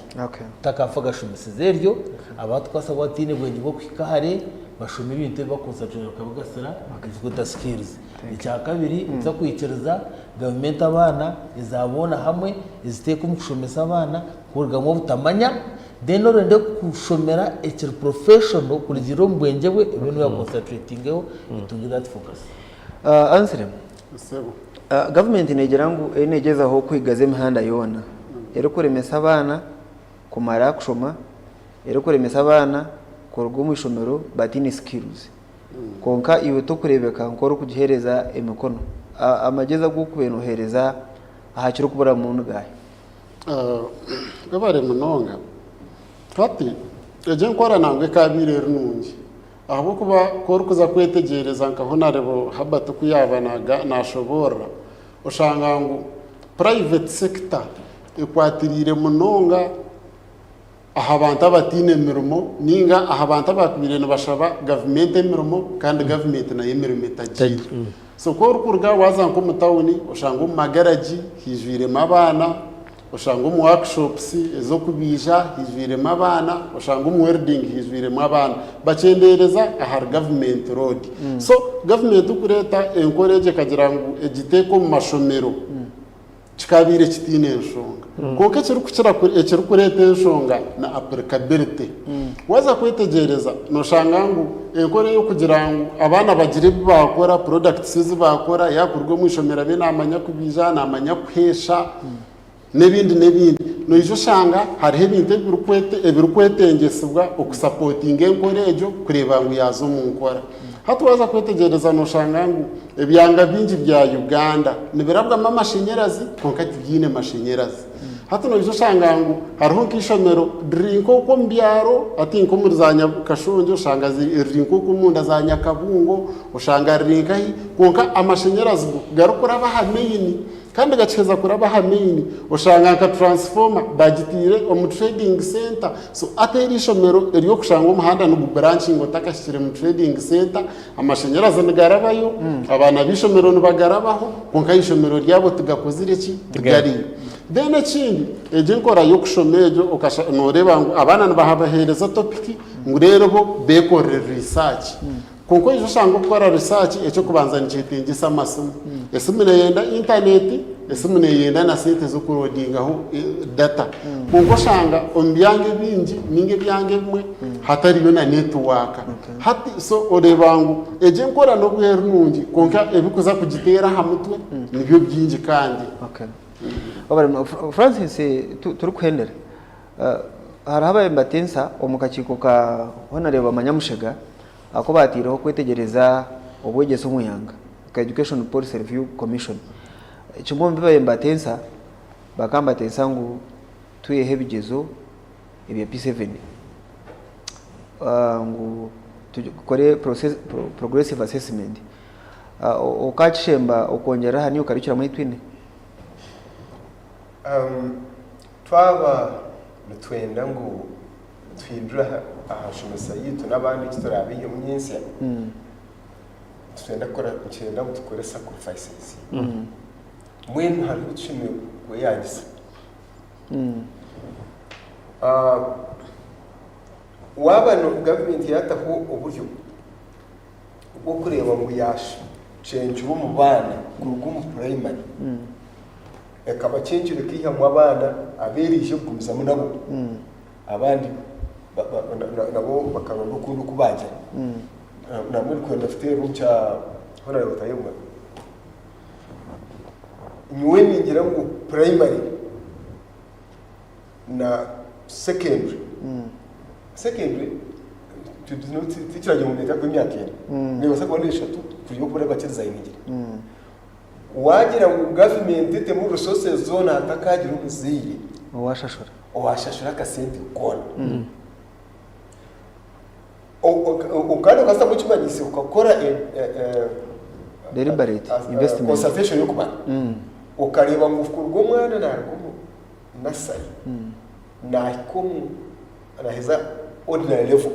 Speaker 2: takafa agashomeseza eryo abatukwasa kuba bataine bwengye bw'okuhika hare bashome ebintu ebi bakonsanturetinga bakabigasira ekirikwetwa skills. Ekyakabiri nituza kwikiriza gavumenti abaana eza boona hamwe eziteeke omu kushomesa abaana kurugamu obutamanya then orende kushomera ekiri professional kurugiirira omu bwengye bwe ebe niwe yakonsanturetingeho etunge that focus.
Speaker 1: Anselm, gavumenti negira ngu eriyo negyezaho kwigaza emihanda yoona erikuremesa abaana kumara kushoma, erikuremesa abaana kuruga omu ishomero bataine skills. Kwonka iwe torikureebeka nk'orikugiheereza emikono. Amagyezi agu orikubaire nooheereza aha kirikuburamu ni gaahi?
Speaker 5: Webare munonga. Hati egyo enkora nangwa ekaabaire eri nungi ahabw'okuba ku orikuza kwetegyereza nka Honarebo Herbert oku yaaba naashoboorora, oshanga ngu private sector ekwatiriire munonga aha bantu abataine mirimo ninga aha bantu abakubaire nibashaba gavumenti emirimo kandi gavumenti nayo emirimo etagiine. So ku orikuruga waaza nk'omu tawuni oshanga omu magaragi haijwiremu abaana, oshanga omu workshops ez'okubaija haijwiremu abaana, oshanga omu welding haijwiremu abaana. Bakyendeereza ahari gavumenti road. So gavumenti kureeta enkora egi ekagira ngu egiteeke omu mashomero, Kikaabaire kitaine nshonga. Kwonka ekirikukira ekirikureeta enshonga ni applicability. Waaza kwetegyereza nooshanga ngu enkora ey'okugira ngu abaana bagire ebi baakora, products ezi baakora, yaakuruga omu ishomero abe naamanya kubaija, naamanya kuheesha n'ebindi n'ebindi. Noija oshanga hariho ebintu ebirikwetengyesibwa okusapootinga enkora egyo kureeba ngu yaaza omu nkora. Hati waaza kwetegyereza nooshanga ngu ebyanga bingi bya Uganda nibirabwamu amashanyarazi kwonka tibyine mashanyarazi. Hati noija oshanga ngu hariho nk'eishomero riri nk'okwo omu byaro hati nk'omuri za Kashongye oshanga riri nk'okwo omunda za Nyakabungo oshanga riri nkahi kwonka amashanyarazi go garikuraba aha main. Kandi gakiheza kuraba aha main oshanga nka transformer bagiteire omu trading center so ati eri ishomero eryokushanga omuhanda nigu branching otakahikire mu trading center amashanyarazi nigarabayo abaana b'ishomero nibagarabaho kwonka ishomero ryabo tigakozire ki tigariyo. Then ekindi egyo enkora y'okushoma egyo noreeba ngu abaana nibabahereza topic ngu reero bo bekorere research. Kwonka oija oshanga okukora research eky'okubanza nikyetengyesa amasimu. Esimu neyenda internet, esimu neyenda na sente z'okurodingaho data. Kwonka oshanga omu byanga ebingi ninga ebyanga ebimwe hatariyo na network. Hati so oreeba ngu egyo enkora n'obu eri nungi kwonka ebikuza kugiteera aha mutwe nibyo bingi kandi.
Speaker 1: Francis turikuhendera, Hariho ababaire nibatensa omu kakiiko ka Honarebo Manyamushega aku baataireho kwetegyereza obwegyese omu ihanga ka Education Policy Review Commission. Kimwe omu bi babaire nibatensa, bakaba nibatensa ngu twiheho ebigyezo ebya P7 ngu tukore progressive assessment. Okakishemba okongyerera aha new curriculum ei twine?
Speaker 4: Twaba nitwenda ngu tuhindure aha nshomesa yaitu n'abandi eki turaabaihemu nyentsya, nitwenda kukora nikyenda ngu tukore sacrifices. Mbwenu hariho ebi tushemereire kweyangisa. Waaba gavumenti yaataho oburyo bw'okureeba ngu yaachengyera omu baana kuruga omu purayimari, Ekabakyenkyera ekaihamu abaana abu eraije kugumizamu nabo, abandi nabo bakaronda okundi oku baagira. Nambwenu kwenda kuteerera omu kya Honourable Tayebwa, nyowe ningira ngu primary na secondary, secondary tikiragira ngu neetaaga kuba emyaka ena, neebaasa kuba n'eshatu kuriya oku baraba bakidizayiningira. Waagira ngu gavumenti etemu resources zoona hatakaagira omuzaire
Speaker 1: Owaashashura.
Speaker 4: owaashashura akasente koona. Kandi okazitamu ekimanyiso okakora
Speaker 1: Deliberate investment.
Speaker 4: consultation y'okumara okareeba ngu kuruga omwana naaruga omu nursery naahika omu naaheza ordinary level.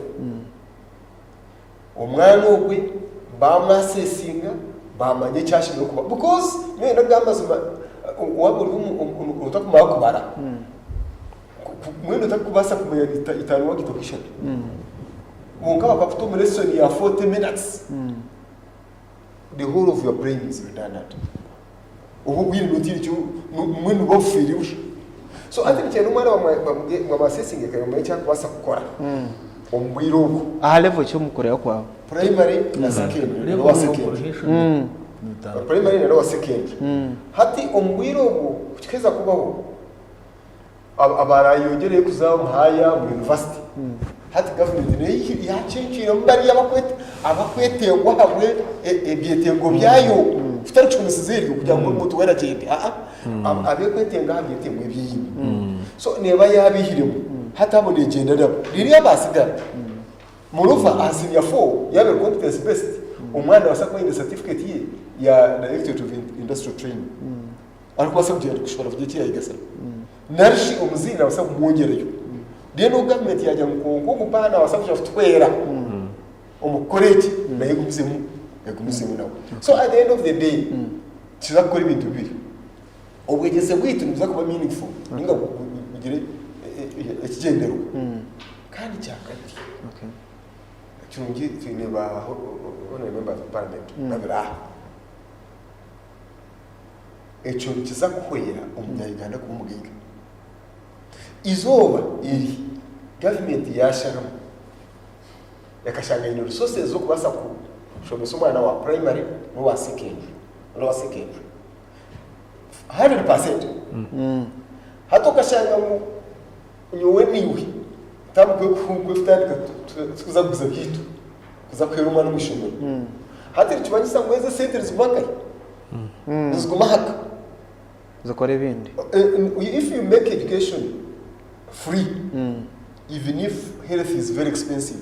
Speaker 4: Omwana ogwe bamwasesinga bamanya eki ashemereire kuba because nyowe nagamba amazima waaba ori otakumanya kubara mbwenu otarikubaasa kumanya itaano wagiita ishatu kwonka bakakuta omu lesson ya 40 minutes the whole of your brain is redundant oba obwire notiine eki mbwenu noba obufiire busha so hati nikyenda omwana bamwasesinge kare bamanye eki arikubaasa kukora omu bwire obwo.
Speaker 1: Aha level ki omu kureba kwawe?
Speaker 4: Primary na secondary na lower secondary. Primary na lower secondary. Hati omu bwire obwo ku kikuheza kubaho abarayeyongyereyo kuza omu higher omu university. Hati gavumenti neyo yacencwiremu bariya abakwetengwa ahabwe ebyetengo byayo kutari kushomeseza eryo kugira ngu omuntu weena agyende aa abekwetenga aha byetengo ebi eine. So neeba yaabihiremu hati abo negyenda nabo. Reero abaatsigara, moreover aha senior four yaaba eri competence based, omwana naabaasa kuba aine certificate ye ya Directorate of Industrial Training arikubaasa kugyenda kushobora kugira eki yaayegasira. Nari shi omuzaire naabaasa kumwongyerayo. Reero gavumenti yaagira ngu kwonka ogu mpaha naabaasa kwija kutuhwera omu kukora eki, nayo egumizemu egumizemu nawe. So at the end of the day, tuza kukora ebintu bibiri. Obwegyese bwaitu nibuza kuba meaningful ninga bugire ekigyendererwa. Kandi ekyakabiri, ekirungi twine ba honorable members of parliament babiri aha. Ekyo nikiza kuhwera omunya-Uganda kuba omugaiga. Eizooba eri gavumenti yaasharamu ekashanga eine resources z'okubaasa kushomesa omwana wa primary n'owa secondary, lower secondary 100%. Hati okashanga ngu nyowe naiwe kutandika kuza kuguza byaitu kuza kuheera omwana omu ishomero. Hati nikimanyisa ngu ezo esente niziguma nkahi? Niziguma ahaka.
Speaker 1: Zikora ebindi.
Speaker 4: If you make education free, even if health is very expensive,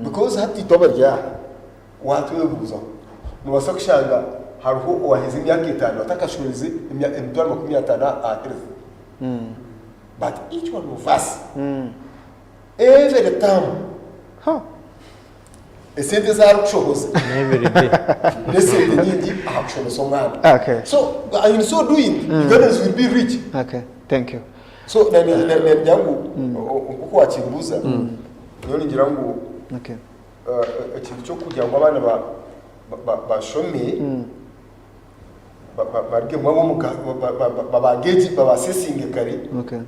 Speaker 4: because hati itwe abari aha, waatwebuuzaho, noobaasa kushanga hariho owaaheza emyaka etaano atakashwerize emitwaro 50 aha health. But each one of us, every term, esente ezi arikushohoza n'esente nyingi aha kushomesa omwana.
Speaker 1: Okay.
Speaker 4: So in so doing, Ugandans will be rich.
Speaker 1: Okay, thank you.
Speaker 4: So nagira ngu nk'oku wakimbuuza, nyowe ningira ngu
Speaker 1: Okay.
Speaker 4: ekintu ky'okugira ngu abaana bashome barugemu ab'omuga babangeegi babasesinge kare
Speaker 1: Okay.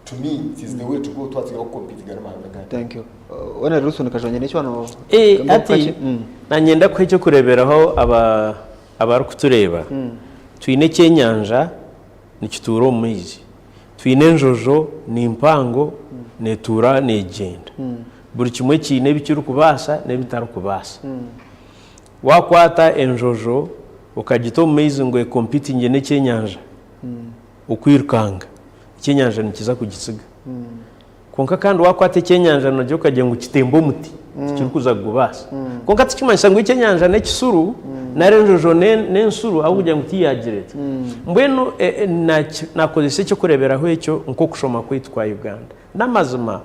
Speaker 4: to me it is the way to go twaba twine kukompitinga n'amahanga agandi.
Speaker 1: Thank you. Wena Wilson Kajwangye n'eki wano
Speaker 3: Eh,
Speaker 1: gamba
Speaker 3: hati
Speaker 1: kakye.
Speaker 3: nanyenda kuha ekyokureberaho aba abarikutureeba. Twine ekyenyanja nikituura omu maizi, twine enjojo ni mpango netuura negyenda. Buri kimwe kiine ebi kirikubaasa n'ebitarikubaasa. Wakwata enjojo okagita omu maizi ngu ekompitingye n'ekyenyanja okwirukanga, ekyenyanja nikiza kugitsiga. Kwonka kandi wakwata ekyenyanja nogira okagira ngu kitembe omuti, tikirikuza kugubaasa. Kwonka tikimanyisa ngu ekyenyanja n'ekisuru nari enjojo n'ensuru ahabw'okugira ngu tiyagira eti. Mbwenu nakozesa eky'okureeberaho ekyo nk'okushoma kwaitu kwa Uganda. N'amazima,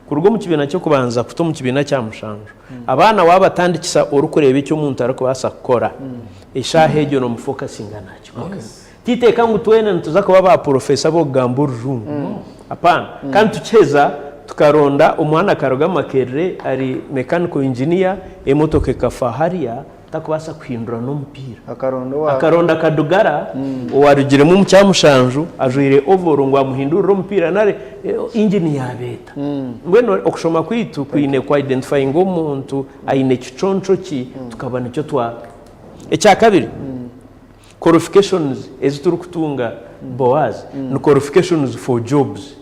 Speaker 3: kuruga omu kibiina ky'okubanza kuta omu kibiina kya mushanju, abaana waabatandikisa orikureeba eki omuntu arikubaasa kukora, eshaaha egyo noomufokasinga naakikora. Titeeka ngu twena nituza kuba ba porofesa b'okugamba orujungu. Apaana. Kandi tukiheza tukaronda omwana akaruga Makerere ari mechanical engineer, emotoka ekafa hariya, takubaasa kuhindura n'omupiira.
Speaker 1: Akaronda owa.
Speaker 3: Akaronda Kadugara owarugiremu omu Kyamushanju ajwaire ovoro ngu amuhindurire omupiira nari engine yaabeeta. Mbwenu okushoma kwaitu kwine ku identifyinga omuntu aine kiconco ki tukaba nikyo twa. Ekyakabiri, qualifications ezi turikutunga Boaz ni qualifications for jobs.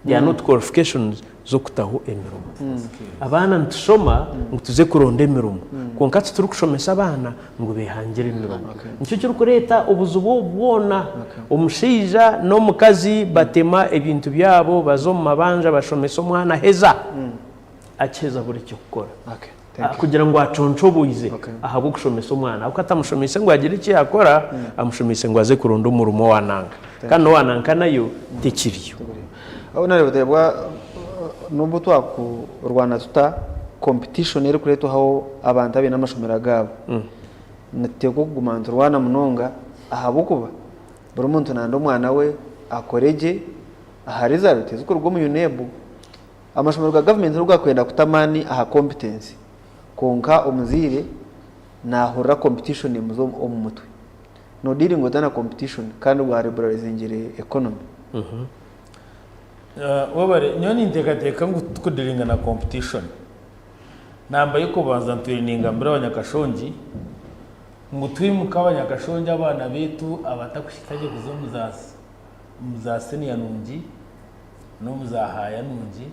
Speaker 3: They are not qualifications z'okutaho emirimo. Abaana nitushoma ngu tuze kuronda emirimo kwonka titurikushomesa abaana ngu behangire emirimo. Nikyo kirikureeta obuzibu obu bwona. Omushaija n'omukazi batema ebintu byabo baza omu mabanja bashomesa omwana aheza, akiheza abura eky'okukora. Kugira ngu aconcoboize ahabw'okushomesa omwana. Ahabw'okuba atamushomeise ngu agire eki yaakora, amushomeise ngu aze kuronda omurimo owa nanka. Kandi n'owa nanka nayo tekiriyo.
Speaker 1: Aho nareeba n'obu twakurwana tuta, competition erikureetwaho abantu abaine amashomero agaabo, nituteekwa kuguma niturwana munonga ahabw'okuba buri muntu nayenda omwana we akore gye aha result ezirikuruga omu UNEB. Amashomero ga gavumenti nigo garikwenda kuta amaani aha competence kwonka omuzaire nahurira competition emuza omu mutwe. No dealinga ota na competition kandi wa liberalizingire economy?
Speaker 2: Webare, nyowe ninteekateeka ngu titukudiringa na competition. Namba y'okubanza ntwire ningambira abanyakashongi ngu twimuke abanyakashongi abaana baitu abatakuhika gye kuza omu za siniya nungi, n'omu za haaya nungi.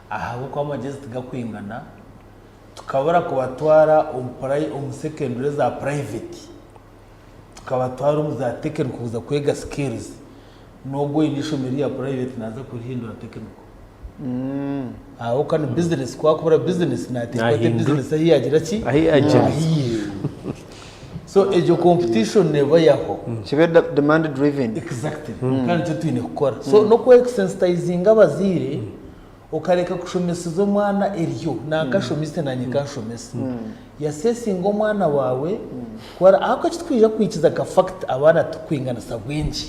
Speaker 2: Ahabw'okuba amagyezi tigakwingana, tukabura kubatwara omu secondary eza private, tukabatwara omu za technical kuza kwega skills, n'ogwo oine eishomero rya private naaza kurihindura technical. Ahabw'okuba ni business, ku akubura business naateekwa ate business ahu yaagira ki?
Speaker 3: Ahu yaagira.
Speaker 2: Ahu yaija. So egyo competition neeba yaho.
Speaker 1: Kibe demand driven.
Speaker 2: Exactly. Kandi nikyo twine kukora. So n'okwesensitizinga abazaire okareka kushomeseza omwana eryo nanka ashomise nanye kanshomese. Yasesinga omwana waawe ku ara ahabw'okuba ekiturikwija kuhikiza nka fact abaana titukwinganisa bwengye.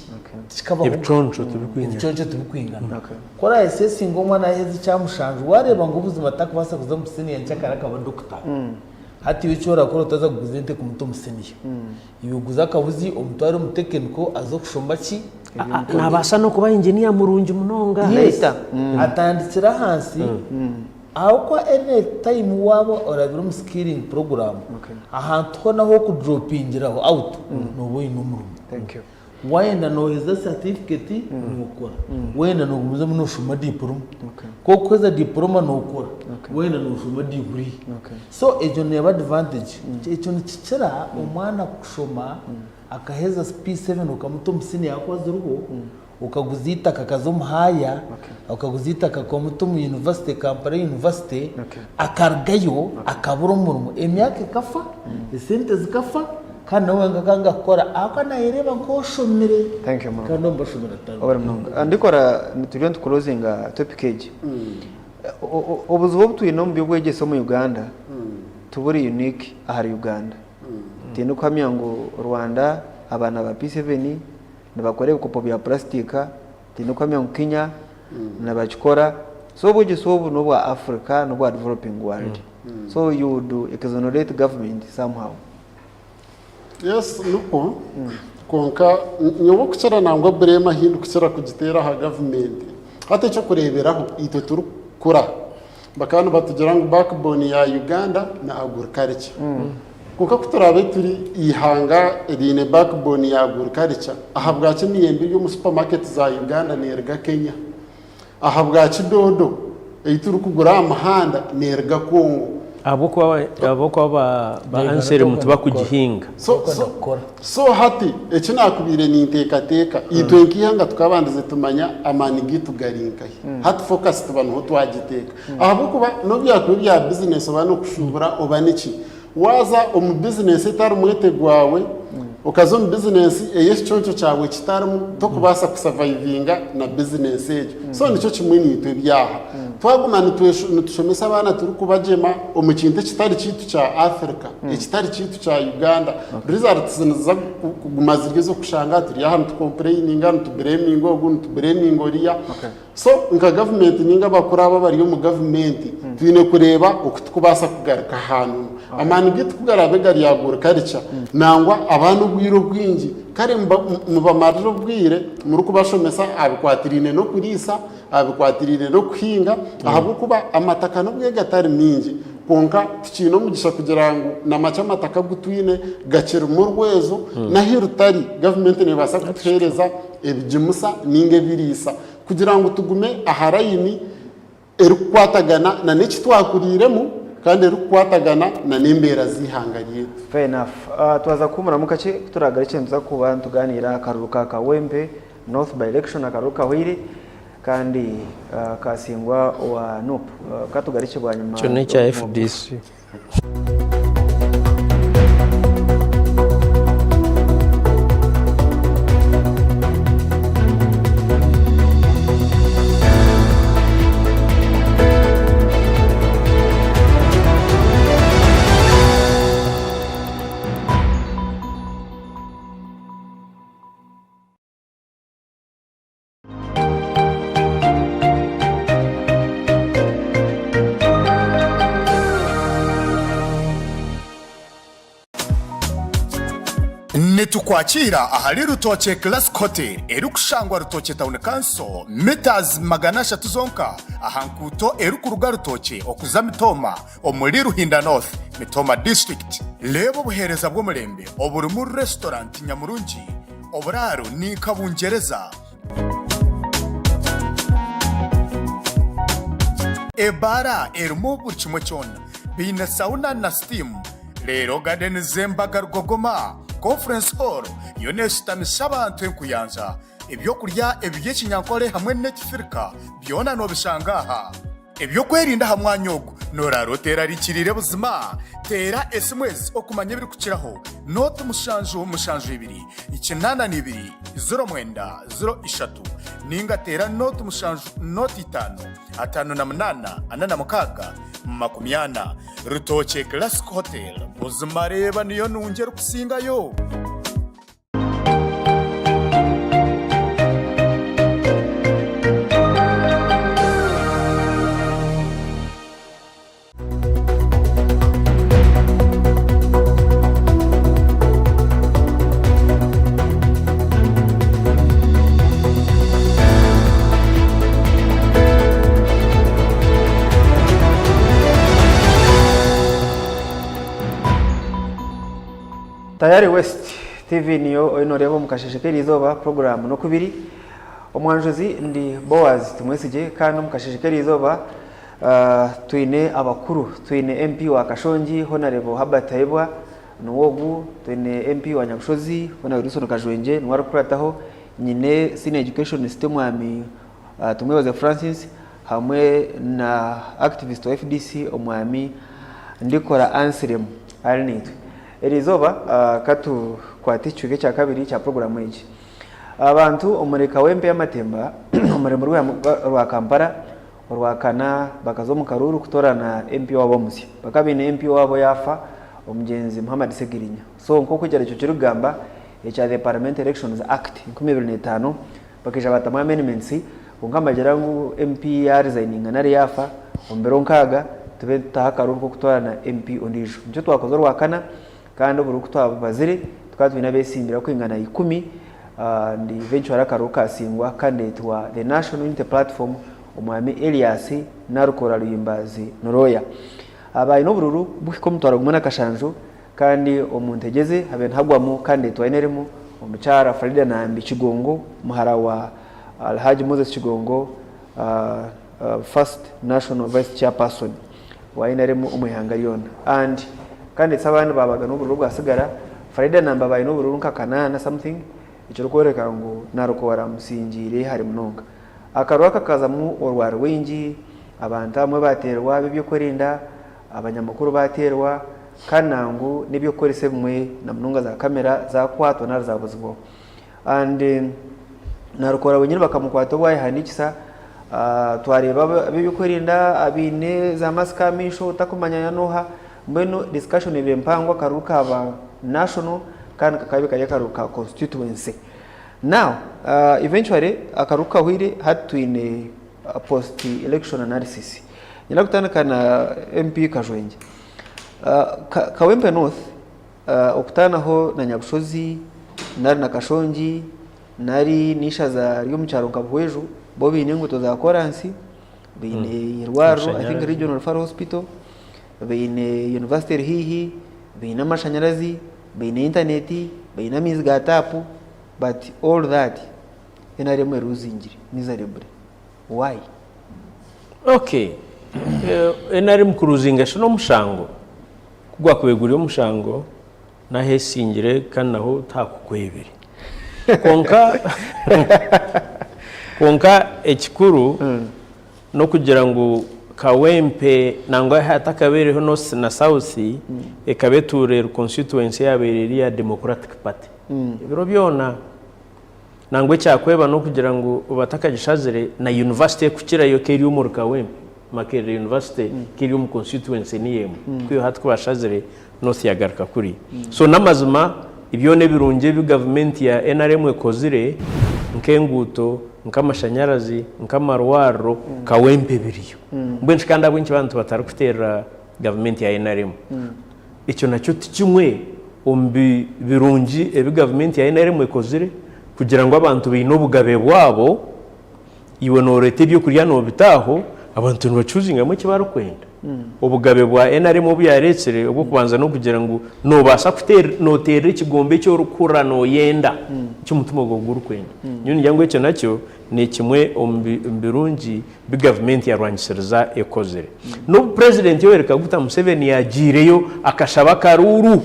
Speaker 2: Tikikabaho.
Speaker 3: Ebiconco tibikwingana.
Speaker 2: Ebiconco tibikwingana. Ku orayesesinga omwana yaheza ekyamushanju wareeba ngu buzima takubaasa kuza omu siniya nkyakare akaba dokita. Hati iwe eki orakora otaza kuguza ente kumuta omu siniya. Iwe guza akabuzi omutware omu tekiniko aze kushoma ki?
Speaker 3: Nabaasa n'okuba inginiya murungi munonga.
Speaker 2: Yes. Atandikire ahansi ahabw'okuba any time waaba orabire omu skilling program ahantu hoona ahu orikudropingiraho out nooba oine omurimo. Wayenda noheza certificate nokora, wayenda nogumizamu noshoma diploma, ku okuheza diploma nokora, wayenda noshoma degree. So egyo neeba advantage. Ekyo nikikira omwana kushoma akaheza P7 okamuta omu senior ahakuba ziriho, okaguza eitaka akaza omu higher, okaguza eitaka okamuta omu university Kampala University, akarugayo akabura omurimo, emyaka ekafa, esente zikafa, Kandi nawe wenka akanga kukora ahabw'okuba nayereeba nk'oshomire
Speaker 1: Thank you munonga.
Speaker 2: kandi omu bashomire atarimu.
Speaker 1: Obare munonga. Ndikora turiyo nitukurozinga topic egi. Obuzibu obu twine omu by'obwegyese omu Uganda tiburi unique ahari Uganda. Tihaine kuhamya ngu Rwanda abaana ba P7 nibakora ebikopo bya purasitika, tihaine kuhamya ngu Kenya nibakikora. So obwegyese obu n'obwa Africa n'obwa developing world. So you would exonerate government somehow.
Speaker 5: Yes nikwo kwonka nyowe okukira nangwa blame ahu ndikukira kugiteera aha gavumenti hati ekyokureeberaho itwe turikukura bakaba nibatugira ngu backbone ya Uganda ni agriculture kwonka ku turaabe turi eihanga eriine backbone ya agriculture ahabwaki emiyembe eri omu supermarket za Uganda neeruga Kenya? Ahabwaki doodo ei turikugura aha muhanda neeruga Congo?
Speaker 3: Ahabw'okuba ba ba Anselm tibakugihinga.
Speaker 5: So, so, so hati eki naakubaire ninteekateeka, itwe nk'eihanga tukabandize tumanya amaani gaitu gari nkahi. Hati focus tuba niho twagiteeka. Ahabw'okuba n'obu byakuba ebya bizinesi oba n'okushuubura oba niki, Waaza omu bizinesi etarimu ete gwawe, okaza omu bizinesi ei ekiconco kyawe kitarimu, tokubaasa kusavayivinga na bizinesi egyo. So nikyo kimwe naitwe ebyaha. Twaguma nitushomesa abaana turikubagyema omu kintu ekitari kyaitu kya Africa, ekitari kyaitu kya Uganda, results niziza kuguma ziri ez'okushanga turi aha nitukompureyininga, nitubureminga ogu, nitubureminga oriya. So nka gavumenti ninga abakuru abo abari omu gavumenti twine kureeba oku tukubaasa kugaruka aha nnono. Amaani gaitu ku garaabe gari agriculture nangwa abaana obwire obwingi kare mubamarire obwire murikubashomesa aha bikwatiraine n'okuriisa, aha bikwatiraine n'okuhinga ahabw'okuba amataka n'obu gatari maingi kwonka tukiine omugisha kugira ngu na makye amataka agu twine gakirimu orwezo n'ahu rutari gavumenti neebaasa kutuheereza ebigimusa ninga ebiriisa kugira ngu tugume aha layini erikukwatagana na n'eki twakuriiremu kandi erikukwatagana na n'embeera z'eihanga ryaitu.
Speaker 1: Fair enough. Twaza kuhuumuramu kakye, ku turaagarukye nituza kuba nitugaaniira aha karuru ka Kawempe North by-election, akaruru kahweire kandi kaasingwa owa Nup. Ka tugarukye bwanyima.
Speaker 3: Ekyo n'ekya FDC.
Speaker 9: Nitukwakiira ahari Rutookye Classic Hotel erikushangwa Rutookye Town Council, metres 300 zonka aha nkuuto erikuruga Rutookye okuza Mitooma omuri Ruhinda North, Mitooma District. Reeba obuheereza bw'omurembe oburimu restaurant nyamurungi, Oburaaro ni nka Bungyereza. Ebaara erimu buri kimwe kyona. Baine sauna na steam. Reero gardens z'embaga Rugogoma Conference Hall yo neshutamisa abantu enkuyanja. Ebyokurya eby'ekinyankore hamwe n'ekifirika byona nobishanga aha. Eby'okwerinda aha mwanya ogu noraara oterarikiriire buzima? Teera esimu ezi okumanya ebirikukiraho, nooti mushanju mushanju ibiri, 82 09 03 ninga teera nooti mushanju nooti itaano, 58 46 40. Rutookye Classic Hotel buzima reeba niyo nungi erikusingayo!
Speaker 1: Tayari West TV niyo oriyo noreeba omu kasheshe k'eriizooba puroguraamu n'okubiri. Omwanjuzi ndi Boaz Tumwesigye kandi omu kasheshe k'eriizooba twine abakuru. Twine MP wa Kashongi Honarebo Herbert Tayebwa niwe ogu, twine MP wa Nyabushozi Honarebo Wilson Kajwengye niwe arikukurataho, nyine Senior Educationist Omwami Tumwebaze Francis hamwe na activist wa FDC Omwami Ndikora Anselm ari naitwe. Eriizooba ka tukwate ekicweka ekyakabiri kya puroguraamu egi. Abantu omuri Kawempe y'amatemba omu rurembo rwa Kampala Orwakana bakaza omu karuuru kutoorana MP waabo omusya. Bakaba baine MP waabo yaafa, omugyenzi Muhammad Ssegirinya. So nk'oku ekiragiro kirikugamba ekya the Parliamentary Elections Act 2005, bakaija baatamu amendments, kwonka nibagira ngu MP yaarizayininga nari yaafa, omu biro nkaaga tube nitutaho akaruuru k'okutoorana MP ondiijo. Nikyo twakoze Orwakana kandi oburuuru ku twabubazire, tukaba twine abeesimbire barikwingana ikumi and eventually akaruuru kaasingwa candidate wa the National Unity Platform Omwami Elias Narukora Luyimbazi Noroya. Abaine obururu bukuhika omutwaro gumwe na kashanju kandi omu ntege ze habaire nihagwamu candidate wa NRM omukyara Farida Nambi Kigongo muhara wa Alhaji Moses Kigongo first National Vice Chairperson wa NRM omu ihanga ryona and candidates abandi babaga n'obururu obwasigara Farida Nambi abaire n'obururu nka kanaana something ekirikworeka ngu Narukora amusingiire hare munonga. Akaruru aka kakazamu orwari rwingi, abantu abamwe baateerwa ab'eby'okwerinda, abanyamakuru baateerwa, kandi nangwa n'eby'okukoresa ebimwe na munonga za kamera zaakwatwa nari zaabuzibwaho. And Narukora wenyine bakamukwata obu yaayehandiikisa, twareeba ab'eby'okwerinda abaine za masiki aha maisho otakumanya yaaba n'oha, mbwenu discussion ebaire mpango akaruru kaaba national kandi kakaba kari akaruru ka constituency. Now eventually akaruru kukahwire hati twine post election analysis. Nyenda kutandika na MP Kajwengye. Kawempe North okutaanaho na Nyabushozi nari na Kashongi nari n'eishaza ry'omu kyaro nka Buhweju bo baine enguuto za koransi, baine eirwariro I think regional referral hospital, baine university eri haihi, baine amashanyarazi, baine intaneti, baine amaizi ga taapu but all that NRM eruzingire miserably. Why?
Speaker 3: Okay. NRM kuruzinga shi n'omushango? Ku gwakubaire guri omushango, n'aheesingire kandi naho tihakukwebire. Kwonka kwonka ekikuru n'okugira ngu Kawempe nangwa hatakabaireho North na South, ekaba etuura eri constituency eyaabaire eri eya Democratic Party ebiro byona. Nangwa ekyakweba n'okugira ngu batakagishazire na university ekukirayo ekaba eri omuri Kawempe, Makerere University ekaba eri omu constituency niyo emwe. Kwihaho hati kubashazire North yagaruka kuriya. So n'amazima byona ebirungi ebi gavumenti ya nrm ekozire nk'enguuto, nk'amashanyarazi, nk'amarwariro, Kawempe biriyo. Mbwenu shi kandi ahabw'enki abantu batarikuteerera gavumenti ya nrm? Ekyo nakyo ti kimwe omu birungi ebi gavumenti ya nrm ekozire kugira ngu abantu baine obugabe bwabo, iwe nooreeta ebyokurya noobita aho, abantu nibacuuzingamu eki barikwenda. Obugabe bwa nrm obu yareetsire obw'okubanza n'okugira ngu noobaasa nooteerera ekigombe eki orikuhurira nooyenda, eki omutima gwawe gurikwenda. Nyowe ningira ngu ekyo nakyo ni kimwe omu birungi bi gavumenti yarwangisiriza ekozire. N'obu Purezidenti Yoweri Kaguta Museveni yaagiireyo akashaba akaruuru,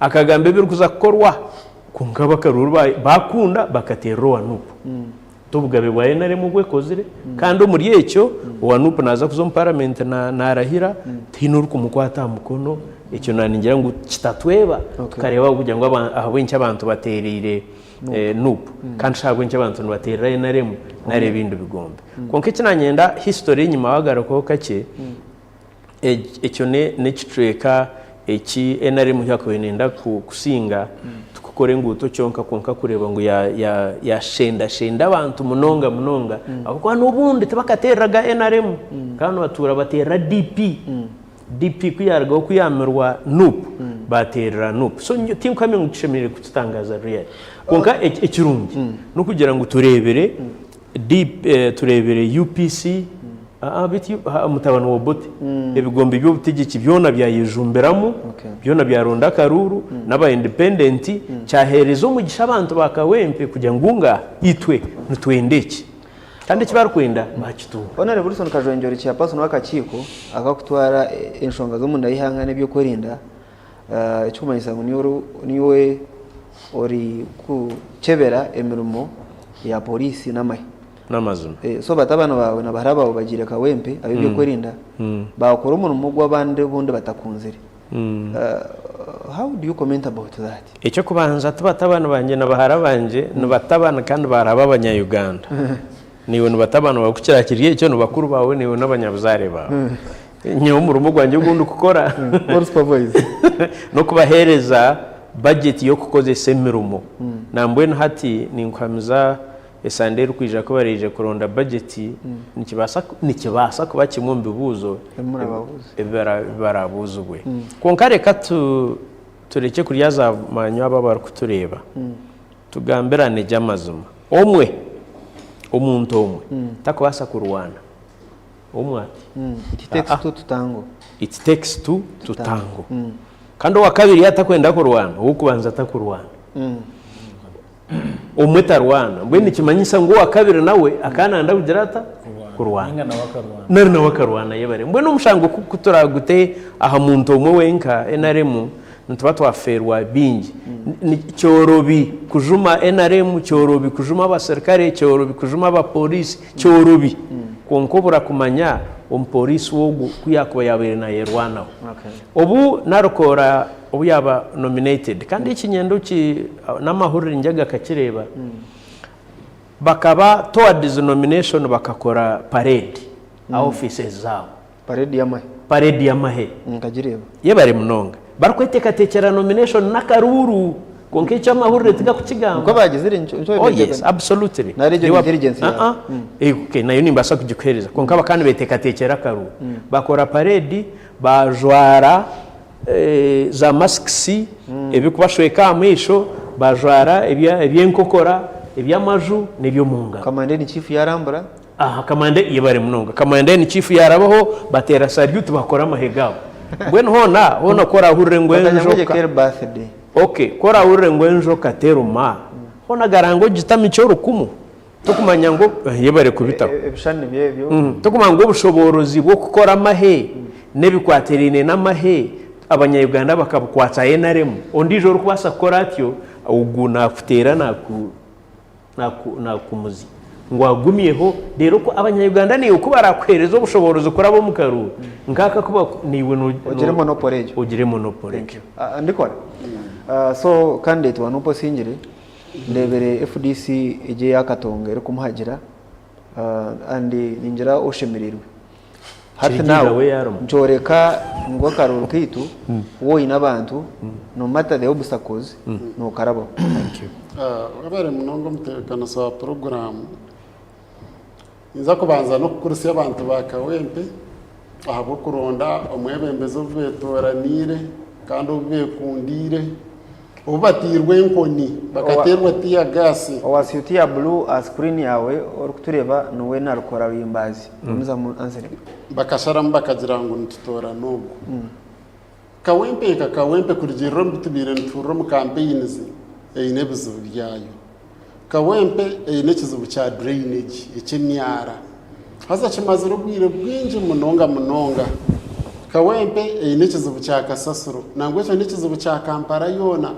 Speaker 3: akagamba ebirikuza kukorwa, kwonka bo akaruuru baakunda bakateerera owa Nup. T'obugabe bwa nrm obu ekozire kandi omuri ekyo owa Nup naaza kuza omu paramenti naarahira tihaine orikumukwata aha mukono, ekyo naaningira ngu kitatweba tukareeba kugira ngu ahabw'enki abantu bateereire Nup kandi shi ahabw'enki abantu nibateerera nrm nari ebindi bigombe. Kwonka eki naanyenda history enyima waagarukaho kakye, Ekyo n'ekicweka eki nrm yaakubaire neeyenda kusinga, tikukora enguuto kyonka kwonka kureeba ngu yaashendashenda abantu munonga munonga ahabw'okuba n'obundi tibakateereraga nrm, kandi batuura bateerera DP. DP ku yaarugaho ku yaamirwa Nup, baateerera Nup. So tinkuhamya ngu kishemereire kututangaaza really. Kwonka ekirungi n'okugira ngu tureebire Tureebire UPC, beitu mutabani wa Obote, ebigombe by'obutegyeki byona byayejumbiramu, byona byaronda akaruuru, n'aba independent, kyaheereza omugisha abantu ba Kawempe kugira ngu nga itwe nitwenda eki. Kandi eki barikwenda baakitunga.
Speaker 1: Hon. Wilson Kajwengye Chairperson w'akakiiko akakutwara enshonga z'omunda y'eihanga n'ebyokwerinda, Ekirikumanyisa ngu niiwe orikukyebera emirimo ya poriisi n'amahe.
Speaker 3: N'amazima.
Speaker 1: So batabani baawe na bahara baawe bagiire Kawempe ab'ebyokwerinda baakora omurimo ogu abandi obundi batakunzire. How do you comment about that?
Speaker 3: Eky'okubanza ti batabani bangye na bahara bangye, ni batabani kandi bahara b'abanya-Uganda. Naiwe ni batabani baawe ku kiraabe kiri ekyo, ni bakuru baawe naiwe n'abanyabuzaare baawe. Nyowe omurimo gwangye ogu ndikukora n'okubaheereza bajeti y'okukozesa emirimo. Nambwenu hati ninkuhamiza esande erikwija ku baraije kuronda bajeti, nikibaasa kuba kimwe omu bibuuzo ebi baraabuuzibwe. Kwonka reka turekye kurya zaamanywa abo abarikutureeba. Tugambirane gye amazima. Omwe, omuntu omwe, takubaasa kurwana omwe ati.
Speaker 1: It takes two to tango.
Speaker 3: It takes two to tango. Kandi owa kabiri yaaba atakwenda kurwana, ow'okubanza takurwana. Omwe tarwana. Mbwenu nikimanyisa ngu owa kabiri nawe akaba nayenda kugira ata? Kurwana.
Speaker 2: Ninga nawe akarwana.
Speaker 3: Nari nawe akarwana yebare. Mbwenu omushango ku turagute aha muntu omwe wenka, nrm, Nituba twafeerwa bingi. Kyorobi kujuma nrm, kyorobi kujuma abaserukare, kyorobi kujuma abapooriisi, kyorobi. Kwonka obura kumanya omupooriisi ogwo ku yaakuba yaabaire naayerwanaho. Obu Narukoora obu yaaba nominated, kandi eki niinyenda oki n'amahurire ningye gakakireeba, bakaba towards nomination bakakora parade aha offices zaabo.
Speaker 1: Parade y'amahe.
Speaker 3: Parade y'amahe.
Speaker 1: Nkagireeba.
Speaker 3: Yebare munonga. Barikweteekateekyera nomination n'akaruuru. Kwonka ekyo amahurire tigakukigamba.
Speaker 1: Nikwo baagizire nikyo
Speaker 3: Oh yes, absolutely.
Speaker 1: Nari egyo ni intelligence yaawe.
Speaker 3: Okay, nayo nimbaasa kugikuheereza. Kwonka bakaba nibeteekateekyera akaruuru. Bakora parade, baajwara za masks, ebirikubashweka aha maisho, baajwara eby'enkokora, eby'amaju n'eby'omu ngaro.
Speaker 1: Commander in chief yaarambura.
Speaker 3: Aha kamanda yebare munonga. Kamanda in chief yarabaho batera salute bakora amahe gabo. Mbwenu hoona hoona ku orahurire ngu enjoka Ok ku orahurire ngu enjoka teruma hoona garanga ogitamikye orukumu tokumanya ngu yebare kubitaho.
Speaker 1: Ebishushani nibyo ebyo.
Speaker 3: Tokumanya ngu obushoboorozi bw'okukora amahe n'ebikwatiraine n'amahe abanya Uganda bakabukwatsa nrm. Ondiijo orikubaasa kukora atyo ogu nakuteera naku. Naakumuzi ngu agumyeho reero ku abanya-Uganda naiwe ku baraakuheereza obushoboorozi kuraba omu karuuru nk'aka ku baku naiwe no
Speaker 1: Ogire monopoly egyo.
Speaker 3: Ogire monopoly
Speaker 1: Thank you. Ah, ndikora. Ah, so candidate wa Nup osingire ndebere FDC egyo eya Katonga erikumuhagira ah, and ningira oshemereirwe. Hati
Speaker 3: Kirigirira
Speaker 1: now
Speaker 3: we yaaruma.
Speaker 1: nikyoreka ngu akaruuru kaitu waaba oine abantu no matter the obstacles nokarabaho.
Speaker 3: Thank you.
Speaker 5: Webare munonga omutebeekanisa wa puroguraamu. Ninza kubanza n'okukurisya abantu ba Kawempe ahabw'okuronda omwebembezi ou beetooraniire kandi ou beekundiire. Obu batairwe enkoni, bakateerwa tear gas.
Speaker 1: Owa suit ya blue aha screen yaawe orikutureeba niwe Narukora Ruhimbaazi. Gumizamu answering.
Speaker 5: Bakasharamu bakagira ngu nitutoorana ogu. Kawempe nka Kawempe kurugiirira omu bi tubaire nituhurira omu campaigns eine ebizibu byayo. Kawempe eine ekizibu kya drainage eky'emyara haza kimazire obwire bwingi munonga munonga. Kawempe eine ekizibu kya kasasiro nangwa ekyo n'ekizibu kya Kampala yoona.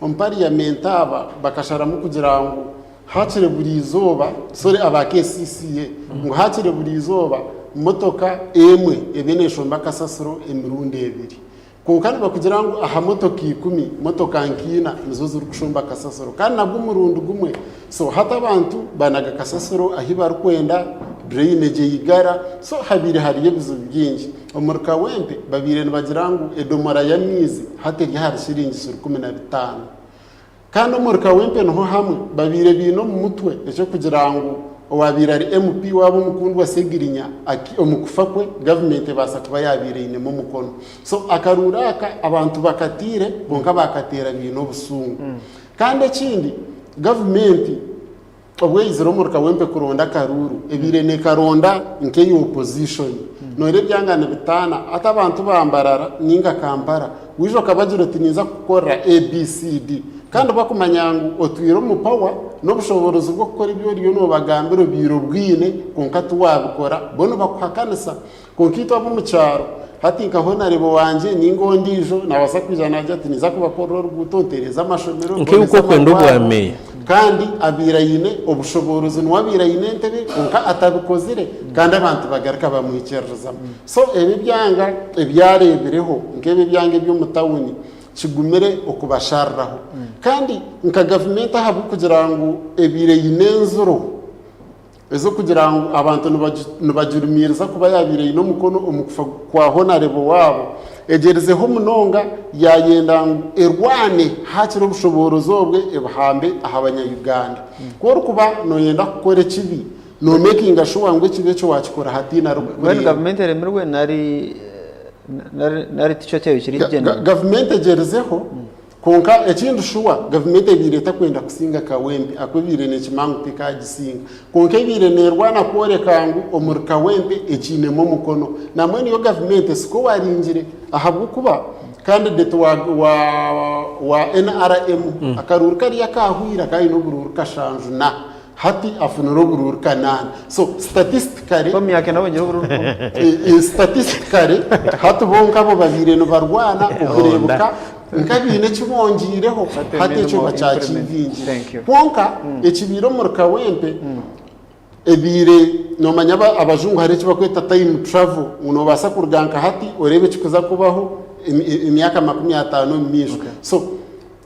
Speaker 5: Omu pariyamenti aba bakasharamu kugira ngu hakire buri izooba sorry aba KCCA ngu hakire buri izooba motoka emwe ebe neshomba kasasiro emirundi ebiri. Kwonka nibakugira ngu aha motoka ikumi, motoka nka ina nizo zirikushomba kasasiro kandi nabwo omurundi gumwe. So hati abantu banaga kasasiro ahu barikwenda, drainage eyigara, so habaire hariyo ebizibu bingi. Omuri Kawempe babaire nibagira ngu edomora y'amaizi hati eri ahari shiringisi 15. Kandi omuri Kawempe niho hamwe babaire baine omu mutwe eky'okugira ngu owaabaire ari MP waabo omukundwa Ssegirinya omu kufa kwe gavumenti ebaasa kuba yaabaire einemu omukono. So akaruuru aka abantu bakataire kwonka baakateera baine obusungu. Kandi ekindi gavumenti Obu yaizire omuri Kawempe kuronda akaruuru, ebaire nekaronda nk'eya opposition. Noreeba ebyanga nibitaana, hati abantu ba Mbarara ninga Kampala, waija okabagira oti ninza kukukorera ABCD, kandi bakumanya ngu otwire omu power n'obushoboorozi bw'okukora ebi oriyo nobagambira obaire obwine kwonka tiwabikora, bo nibakuhakanisa. Kwonka itwe ab'omu kyaro, hati nka honarebo wangye ninga ondiijo naabaasa kwija naagira ati ninza kubakorera oruguuto, ntereeze amashomero,
Speaker 3: Nkaiwe
Speaker 5: mboneze
Speaker 3: ku okwenda obwa
Speaker 5: amarwariro.
Speaker 3: meeya.
Speaker 5: Kandi abaire aine obushoboorozi, niwe abaire aine entebe kwonka atabikozire kandi abantu bagaruka bamwikiririzamu. So ebi ebyanga ebyareebireho nk'ebi ebyanga eby'omu tawuni kigumire okubashariraho. Kandi nka gavumenti ahabw'okugira ngu ebaire eine enziro, ez'okugira ngu abantu nibagirumiiriza kuba yaabaire eine omukono omu kufa kwa Honarebo waabo, egyerizeho munonga yaayenda ngu erwane haakiri obushoboorozi obwe ebuhambe aha banya-Uganda. Ku orikuba nooyenda kukora ekibi, noomekinga shuwa ngu ekibi ekyo waakikora hataine
Speaker 1: Mbwenu
Speaker 5: arikukureeba.
Speaker 1: gavumenti eremirwe nari nari tikyo kyayo kiri kigyendererwa?
Speaker 5: Gavumenti egyerizeho Kwonka ekindi shuwa gavumenti ebaire etakwenda kusinga Kawempe ahakuba ebaire nekimanya ngu tekagisinga. Kwonka ebaire nerwana kworeka ngu omuri Kawempe ekiinemu omukono. Nambwenu yo gavumenti siko waringire ahabwokuba candidate wa wa wa nrm akaruuru kariya akahwire akaba aine oburuuru kashanju na hati afunire oburuuru kanaana. So statistically
Speaker 1: So Miyake nawe ongyere oburuuru bumwe.
Speaker 5: Statistically hati bo nkabo babaire nibarwana okureebuka nkabaine eki bongiireho hati ekyo bakyakiivingire. Kwonka ekibaire omuri Kawempe ebaire nomanya abajungu hariho eki barikweta time travel ngu nobaasa kuruga nka hati oreebe ekikuza kubaho emyaka 50 omu maisho. So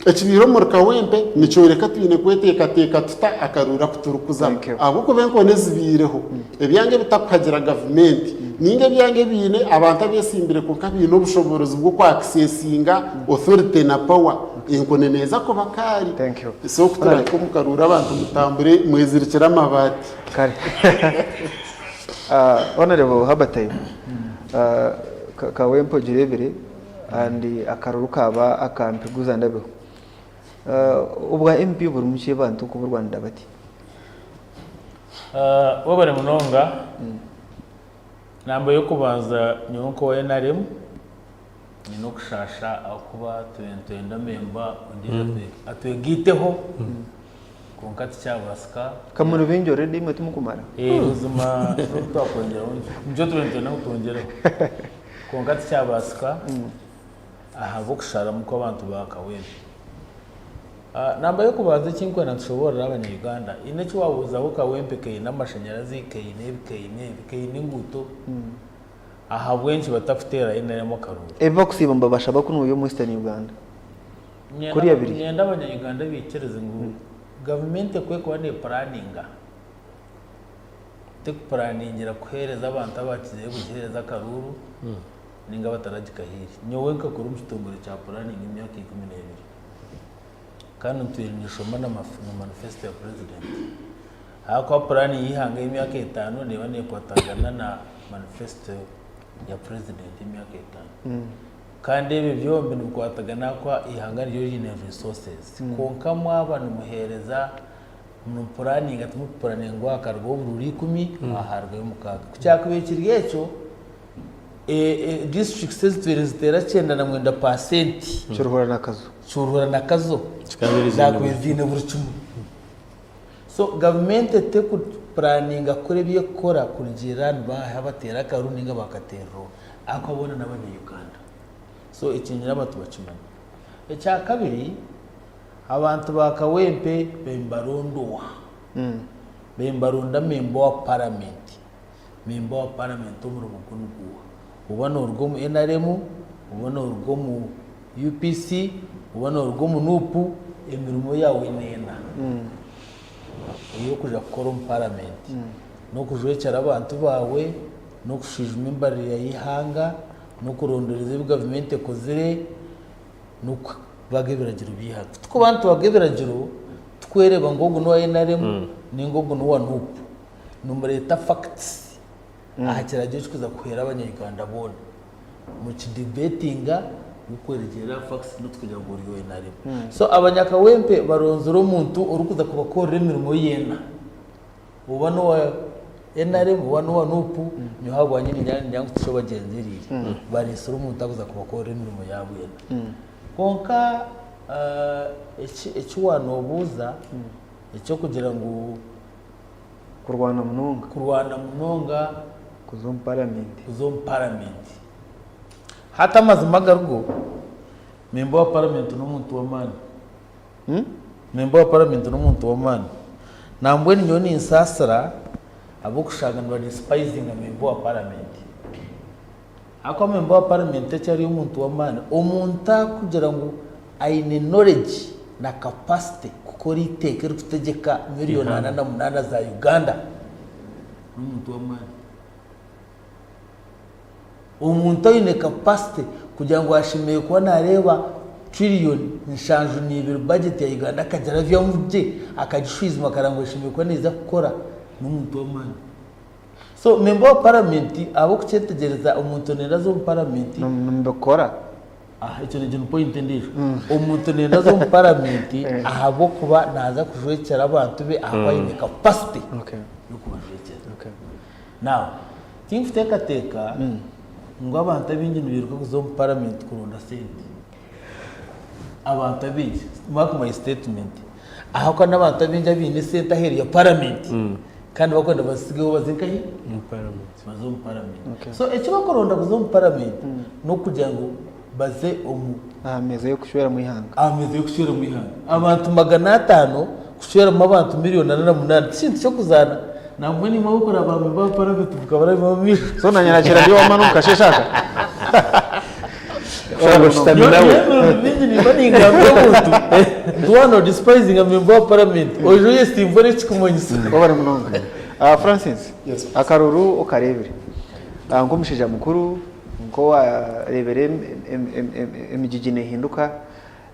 Speaker 5: Ekibaire omuri Kawempe nikyoreka twine kweteekateeka tuta akaruuru aku turikuzamu ahabw'okuba enkoni ezibaireho, ebyanga ebitakuhagira gavumenti ninga ebyanga ebiine abantu abeesimbire kwonka baine obushoboorozi bw'okwakisesinga authority na power, enkoni neeza kuba kaari. So ku turahika omu karuuru abantu mutambure mwezirikire amabaati.
Speaker 1: Kare. Honourable Herbert Kawempe ogireebire. And akaruru kaaba aka mpiguza ndabeho. Obwa MP burimu ki abantu kuburwanira bati?
Speaker 2: Webare munonga. Namba y'okubanza nyowe nk'owa NRM nyine okushaasha ahakuba tubaire nitwenda memba ondiijo atwegaiteho kwonka tikyabaasika.
Speaker 1: Ka muri baingi already imwe timukumara?
Speaker 2: Buzima n'obu twakwongyeraho nikyo tubaire nitwenda ngu twongyereho. Kwonka tikyabaasika ahabw'okusharamu kw'abantu ba Kawempe. Namba y'okubanza eki ndikwenda ntushoboorore abanya Uganda, haine eki waabuuzaho Kawempe keine amashanyarazi, keine ebi, keine ebi, keine enguuto, ahabw'enki batakuteera NRM akaruuru?
Speaker 1: Ebi bakusiiba nibabashaba kunu ori omu Western Uganda. Kuriya biri.
Speaker 2: Niinyenda abanya Uganda baikirize ngu gavumenti ku erikuba neepuraninga, Tikupuraningira kuheereza abantu abakizireyo kugiheereza akaruuru ninga abataragikahiire. Nyowe nkakora omu kitongore kya puraninga emyaka 12 kandi ntwire ninshoma na manifesito ya purezidenti ahakuba puraani y'eihanga ey'emyaka etaano neeba neekwatagana na manifesito ya purezidenti y'emyaka etaano. Kandi ebyo byombi nibikwatagana ahakuba eihanga niryo riine resources. Kwonka mwaba nimuheereza, nimupuraninga timurikupuraninga ngu hakarugaho oburuuru ikumi, aha harugayo mukaaga. Ku kyakubaire kiri ekyo, districts ezitwire niziteera 99 paasenti.
Speaker 1: Kiruhura na Kazo.
Speaker 2: Kiruhura na Kazo zaakubaire ziine buri kimwe. So gavumenti etekupuraninga kukora ebi ekukora kurugiirira ni baahi abateera akaru ninga baakateerera oha ahakuba boona n'abanya-Uganda. So ekyo niinyenda abantu bakimanye. Ekyakabiri, abantu ba Kawempe bembaronda oha? Bembaronda memba wa paramenti. Memba wa paramenti omurimo gwe niguuha? Oba nooruga omu NRM, oba nooruga omu UPC, oba nooruga omu NUP, emirimo yaawe neena ey'okuja kukora omu paramenti n'okujwekyera abantu baawe, n'okushwijuma embarira y'eihanga, n'okurondereza ebi gavumenti ekozire, n'okubaga ebiragiro by'eihanga. Ku turikuba nitubaga ebiragiro, tikwereeba ngu ogu n'owa NRM nainga ogu n'owa NUP. Nimureeta facts aha kiragiro ekirikuza kuhwera abanya-Uganda boona. Mukidebatinga mukwerekyerera aha facts not kugira ngu ori owa NRM. So abanyakawempe baronzire omuntu orikuza kubakorera emirimo yeena. Oba n'owa NRM oba n'owa NUP, nyowe ahabwangye niinyanga ngu tikyo bagyendereire. Bareetsire omuntu arikuza kubakorera emirimo yaabo yeena. Kwonka eki waanoobuuza eky'okugira ngu
Speaker 1: Kurwana munonga.
Speaker 2: Kurwana munonga.
Speaker 1: Kuza omu paramenti.
Speaker 2: Kuza omu paramenti. Hati amazima agarigo, memba wa paramenti n'omuntu w'amaani. Memba wa paramenti n'omuntu w'amaani. Nambwenu nyowe ninsaasira ab'okushanga nibadisipayizinga memba wa paramenti. Ahakuba memba wa paramenti eki ari omuntu w'amaani, omuntu arikugira ngu aine knowledge na capacity kukora eiteeka erikutegyeka million 48 za Uganda, n'omuntu w'amaani. Omuntu aine capacity kugira ngu ashemereire kuba nareeba trillion 72 budget ya Uganda akagiravyamu gye, akagishwijuma akareba ngu eshemereire kuba neeza kukora, n'omuntu w'amaani. So member wa parliament ahabw'okukyetegyereza omuntu nenda aze omu parliament.
Speaker 1: Nimubikora.
Speaker 2: Ah, ekyo negyo ni point endiijo. Omuntu nenda aze omu parliament ahabw'okuba naaza kujwekyera abantu be ahakuba aine capacity y'okubajwekyera. Now, tinkuteekateeka ngu abantu abaingi nibairuka kuza omu parliament kuronda sente. Abantu abaingi, mark my statement, ahakuba n'abantu abaingi abaine esente aheeru ya parliament kandi barikwenda bazisigeho baze nkahi? Baze omu parliament. So eki barikuronda kuza omu parliament n'okugira ngu baze omu
Speaker 1: Aha meeza y'okucweramu eihanga.
Speaker 2: Aha meeza y'okucweramu eihanga. Abantu 500 kucweramu abantu million 48 tikintu ky'okuzaana. Nambwenu imwe abarikureeba ba member ba parliament mukaba omu maisho.
Speaker 1: So nanye nakira ndi ow'amaani omu kasheeshe aka.
Speaker 3: Nyowe
Speaker 2: emirundi mingi nimba ningambira omuntu nti waaba nodisipayizinga memba wa paramenti oije oyesimbure ekikumanyisa.
Speaker 1: Webare munonga. Francis, akaruru okareebire nk'omushaija mukuru, nk'owareebire emigigi neehinduka,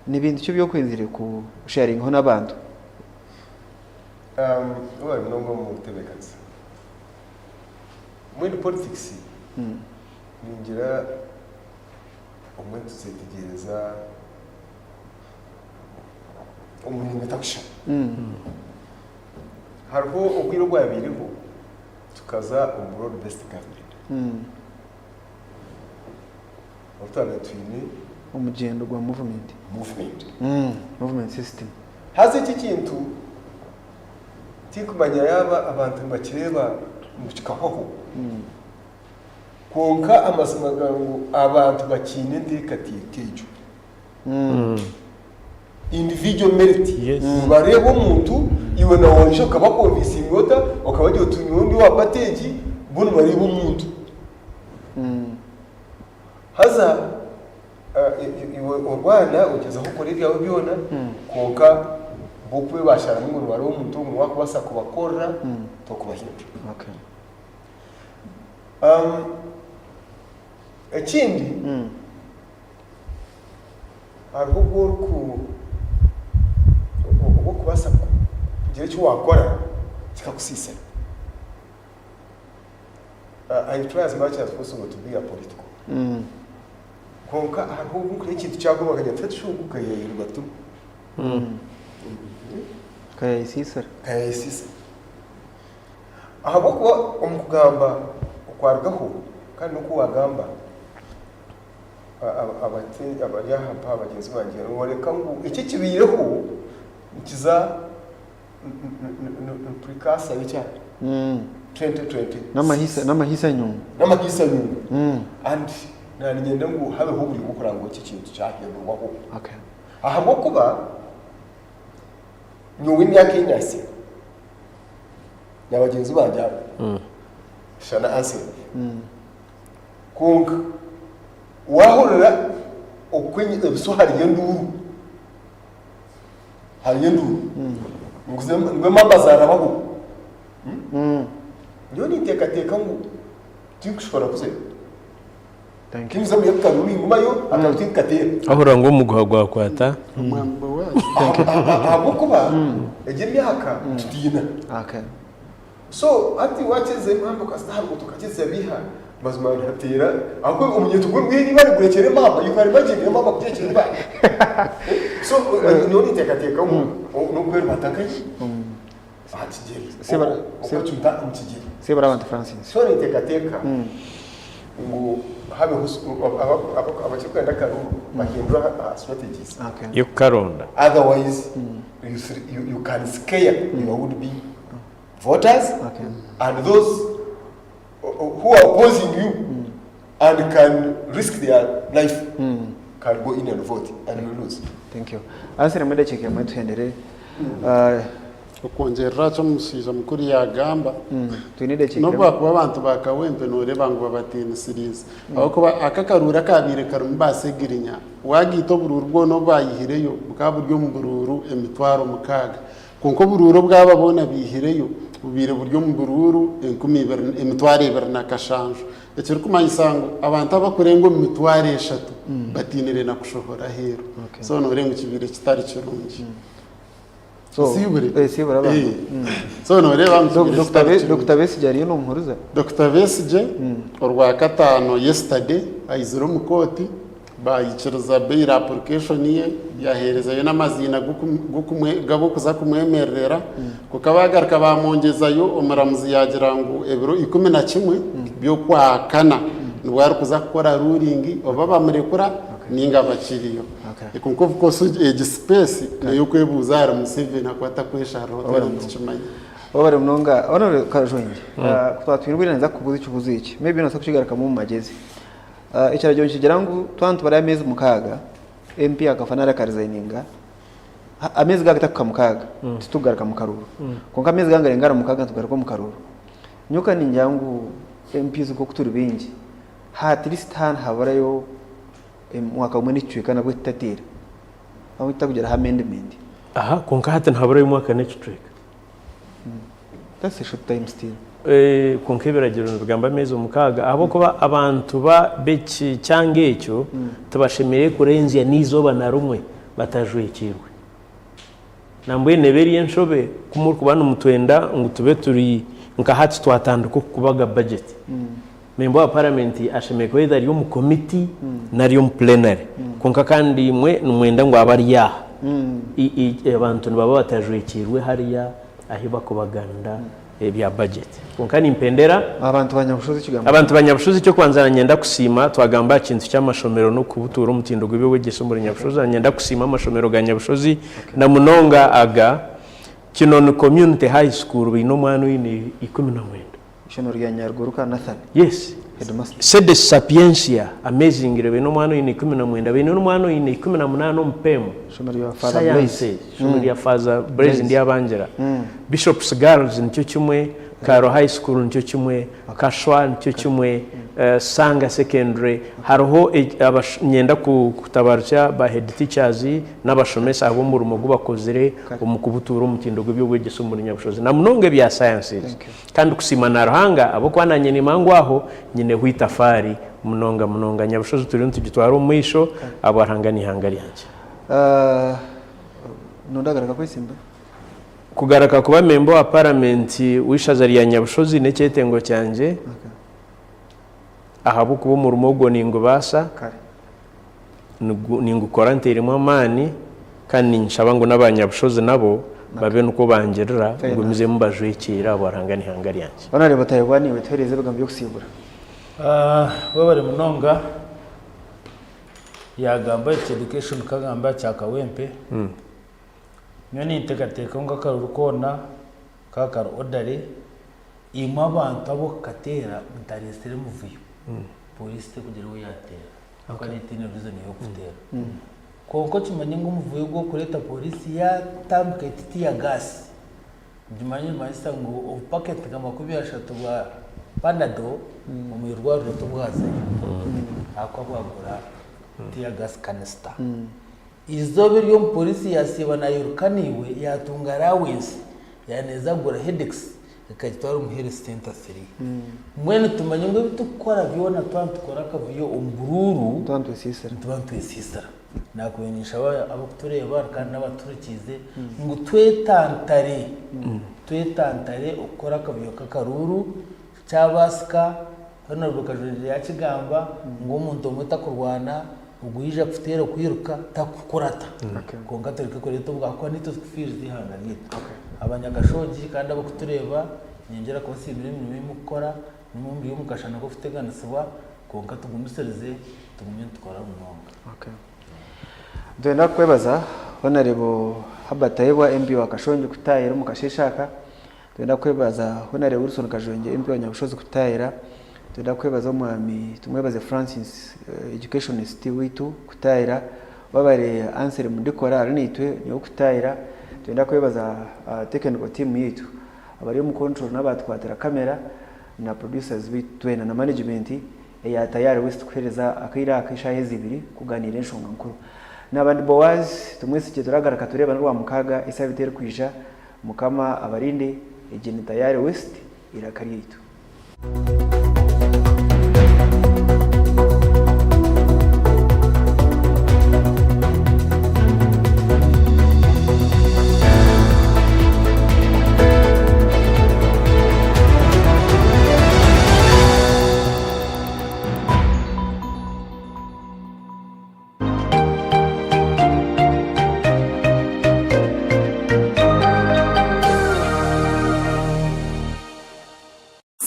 Speaker 1: ni bintu ki ebi okwenzire kusheyaringaho n'abantu?
Speaker 4: Webare munonga omu butebeekanisa. Mbwenu politics ningira obumwe nituzetegyereza omu miringo etakushushana. Hariho obwire obwabaireho tukaza omu broad based government obu twabaire twine
Speaker 1: Omugyendo gwa movement.
Speaker 4: Movement.
Speaker 1: Movement system.
Speaker 4: Haza eki ekintu tinkumanya yaaba abantu nibakireeba ngu kikahwaho. Kwonka amazima gari ngu abantu bakiine enteekateeka egyo. Individual merit. Nibareeba omuntu, iwe na waija okabakonvinsinga ota, okabagira oti nyowe ndi owa party egi, bo nibareeba omuntu. Haza iwe orwana ogyezaho kukora ebyawe byona, kwonka bo ku basharamu ngu nibareeba omuntu ogu niwe arikubaasa kubakorera, tokubahindura. Ekindi, hariho obu oriku obu orikubaasa kugira eki waakora kikakusiisira. I try as much as possible to be apolitical. Kwonka hariho obu nkureba ekintu kyagoma nkagira nti hati shi ogu nkayayirwa tu.
Speaker 1: Nkayayisiisira.
Speaker 4: Nkayayisiisira. Ahabw'okuba omu kugamba okwarugaho kandi n'oku waagamba, abari aha mpaha bagyenzi bangye, nibooreka ngu eki ekibaireho nikiza ni precursor y'ekya 2026.
Speaker 1: N'amahiisa nyuma.
Speaker 4: N'amahiisa nyuma. And naaniinyenda ngu habeho oburyo bw'okureba ngu eki ekintu kyahindurwaho. Ahabw'okuba nyowe emyaka ei nyahitsire na bagyenzi bangye aba, shana Ansel, kwonka waahurira oku ebiso hariyo enduuru, hariyo enduuru ngu emamba zaarabaho, nyowe ninteekateeka ngu tinkushobora kuzayo. Tinkuza omuri ako karuuru ningumayo, akaruuru tinkukateera.
Speaker 3: Wahurira ngu omuguha gwakwata.
Speaker 4: Ahabw'okuba egyo emyaka tutiina. So hati wakyeza emamba okazita aha ruguuto okakyeza biiha, mazima nihateera ahabw'okuba omunyeeto gwe mbwenu eibaare gurekyera emamba, you can imagine emamba kutekyera eibaare. So nyowe ninteekateeka ngu n'okwerubata nkahi? Aha kigyere. Okwecumita omu kigyere.
Speaker 1: Sibura abantu Francis.
Speaker 4: So ninteekateeka ngu habeho abakirikwenda akaruru bahindure aha strategies.
Speaker 3: Y'okukaronda.
Speaker 4: Otherwise you can scare your would be voters and those who are opposing you and can risk their life can go in and vote and you lose.
Speaker 1: Thank you. Answer mu dakiika emwe tuhendere.
Speaker 5: Okwongyerera aha ki omushaija mukuru yaagamba,
Speaker 1: Twine edakiika
Speaker 5: n'obu
Speaker 1: emwe.
Speaker 5: baakuba abantu ba Kawempe nooreeba ngu babatiinisiriize. Ahabw'okuba aka akaruuru akaabaire karimu ba Segirinya, waagaita oburuuru bwona obu baayihireyo bukaba buri omu buruuru emitwaro mukaaga. Kwonka oburuuru obu aba boona baihireyo bubaire buri omu buruuru enkumi ibiri, emitwaro ebiri na kashanju. Ekirikumanyisa ngu abantu abakurenga omu mitwaro eshatu batiinire na kushohora aheeru. So nooreeba ngu kibaire kitari kirungi. Osiibure?
Speaker 1: Eh, siibure abantu.
Speaker 5: Eh. So nooreeba ngu kibaire kitari kirungi.
Speaker 1: Dokita Besigye ariyo nomuhuriza?
Speaker 5: Dokita Besigye orwakataano yesterday aizire omu kooti Baikiriza bail application ye, yaheerezayo n'amaziina g'abokuza kumwemererera, kwonka baagaruka baamwongyezayo, omuramuzi yaagira ngu ebiro 11 by'Okwakana nibwo arikuza kukora ruling oba bamurekura ninga bakiriyo. Kwonka of course egi space n'ey'okwebuuza ahari Museveni ahakuba takweshariraho twena nitukimanya.
Speaker 1: Webare munonga Honourable Kajwengye. Ku twatwire obwire ninza kukubuuza ekibuuzo eki, maybe nobaasa kukigarukamu omu magyezi. Ekiragiro nikigira ngu twaba nitubara ameezi mukaaga, MP akafa nari akarizayininga, ameezi gaago gatakuhika mukaaga titukugaruka mu karuuru. Kwonka ameezi gaaba nigarenga ahari mukaaga nitugaruka omu karuuru. Nyowe ka ningira ngu MPs nk'oku turi baingi, at least haaba nihaburayo omwaka gumwe n'ekicweka nabwo tutateera. Ahabw'enki tutakugiraho amendment?
Speaker 3: Aha, kwonka hati nihaburayo omwaka n'ekicweka.
Speaker 1: That's a short time still.
Speaker 3: Kwonka ebiragiro nibigamba ameezi omukaaga ahabw'okuba abantu ba b'eki kyanga ekyo tibashemereire kurenzya n'eizooba na rimwe batajwekyerwe. Nambwenu eba eri enshobe ku murikuba nimutwenda ngu tube turi nka hati twatandika okukubaga bajeti. Memba wa paramenti ashemereire kuba either ari omu komiti nari omu plenary. Kwonka kandi imwe nimwenda ngu abe ari aha. Abantu nibaba batajwekyerwe hariya ahi bakubaganira ebya bajeti. Kwonka nimpendera.
Speaker 1: Abantu ba Nyabushozi ekigambo.
Speaker 3: Abantu ba Nyabushozi eky'okubanza nanyenda kusiima, twagamba aha kintu ky'amashomero n'okubutuura omutindo gw'eby'obwegyese omuri Nyabushozi, nanyenda kusiima amashomero ga Nyabushozi na munonga aga Kinoni Community High School baine omwana oine 19.
Speaker 1: Ishomero rya Nyarugoruka Nathan.
Speaker 3: Yes.
Speaker 1: Headmaster.
Speaker 3: Sedes Sapientia amazingly baine omwana oine 19 baine n'omwana oine 18 omu PEM.
Speaker 1: Ishomero rya Father Blaise.
Speaker 3: Sciences. Ishomero rya Father Blaise Ndyabangira. Bishops Girls nikyo kimwe, Kaaro High School nikyo kimwe, Kashwa nikyo kimwe, Sanga Secondary. Hariho niinyenda kutabarutsya ba head teachers n'abashomesa ahabw'omurimo ogu bakozire omu kubutuura omutindo gw'eby'obwegyese omuri Nyabushozi na munonga ebya sciences. Kandi kusiima na Ruhanga ahabw'okuba naanye nimanya ngu aho nyineho itafaari munonga munonga. Nyabushozi turiyo nitugitwara omu maisho ahabwa Ruhanga n'eihanga ryangye.
Speaker 1: Nondagaruka kwesimba?
Speaker 3: Kugaruka kuba memba wa paramenti w'eishaza rya Nyabushozi n'ekyetengo kyangye ahabw'okuba omurimo ogwo ningubaasa. Ningukora ntairemu amaani kandi ninshaba ngu n'abanyabushozi nabo babe nikwo bangirira ngumizemu mbajwekyere ahabwa Ruhanga n'eihanga ryangye.
Speaker 1: Honourable Tayebwa niiwe tuheereze ebigambo by'okusiibura.
Speaker 2: Webare munonga. Yagamba ekya education kagamba kya Kawempe. Nyowe ninteekateeka ngu akaruru koona kaba kari orderly, imwe abantu ab'okukateera mutareetsire emivuyo, pooriisi terikugira ou yaateera ahabw'okuba neeba etaine reason y'okukuteera. Kwonka okimanye ngu omuvuyo ogu orikureeta pooriisi yaatambika eti tear gas, ogimanye nikimanyisa ngu obupaketi nka 30 bwa panado omu irwariro tibwazayo ahabw'okuba bwagura tear gas canister. Eizooba eri omupoliisi yaasiiba nairuka naiwe yaatunga allowance yaaneeza kugura headaches ekagitwara omu health centre 3. Mbwenu tumanye ngu ebi turikukora byona twaba nitukora akavuyo omu buruuru nituba nitwesiisira. Naakubaire ninshaba abarikutureeba kandi n'abatuhurikiize ngu twetantare twetantare okukora akavuyo k'akaruuru Kyabaasika, Honourable Kajwengye yaakigamba ngu omuntu omwe takurwana, ogu yaija kuteera okwiruka takukurata. Kwonka tureke kureeta obwa ahakuba naitwe tukufiiriza eihanga ryaitu. Abanyakashoogi kandi abarikutureeba, niinyongyera kubasiimira emirimo ei murikukora, nimwe muri omu kashana k'okuteganisibwa, kwonka tugumisirize, tugume nitukora munonga.
Speaker 1: Nitwenda kukwebaza Honourable Herbert Tayebwa MP wa Kashongi kututaahirira omu kasheeshe aka. Nitwenda kwebaza Honare Wilson Kajwengye MP wa Nyabushozi kututaahira. Nitwenda kwebaza Omwami Tumwebaze Francis Educationist waitu kututaahira. Wabare Anselm Ndikora ari naitwe niwe kututaahira. Nitwenda kwebaza technical team yaitu abari omu control n'abatukwatira camera na producers baitu twena na management eya Tayari West kuheereza akaire aka eshaaha ezi ibiri kuganiira enshonga nkuru. Naaba ndi Boaz Tumwesigye turagaruka tureebane Orwamukaaga esabiti erikwija. Mukama abarinde, egi ni Tayari West, eiraka ryaitu.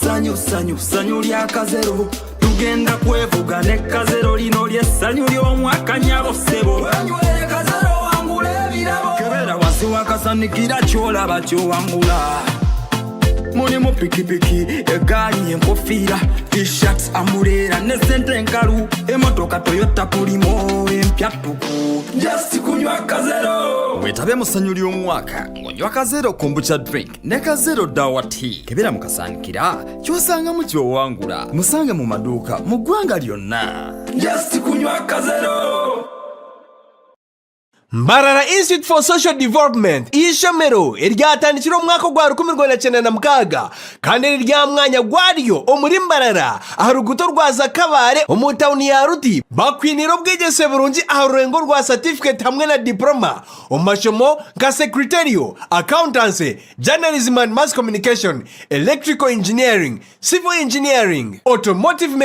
Speaker 11: Sanyu sanyu sanyu lya kazero tugenda kwevuga ne kazero lino lyessanyu ly'omwaka nyabo ssebo wenywere kazero wangula ebirabo kebera wansi wakasanikira kyolaba kyowangula mulimu pikipiki egaali enkofiira t-shirt amuleera ne sente enkalu emotoka toyota pulimo empya ttuku just kunywa kazero
Speaker 15: Wetabe mu ssanyu ly'omwaka ng'onywa Kazero Kombucha Drink ne Kazero Dawa Tea. Kebera mu kasaanikira ky'osangamu ky'owangula. Musange mu maduuka mu ggwanga lyonna.
Speaker 11: Just kunywa Kazero.
Speaker 16: Mbarara Institute for Social Development eishomero eryatandikire omu mwaka ogwa 1996 kandi eriri aha mwanya gwaryo omuri Mbarara aha ruguuto rwa Zakabare omu tauni ya Ruti bakwiniire obwegyese burungi aha rurengo rwa satifiketi hamwe na diporoma omu mashomo nka Secretarial, Accountancy, Journalism and Mass Communication, Electrical Engineering, Civil Engineering, Automotive.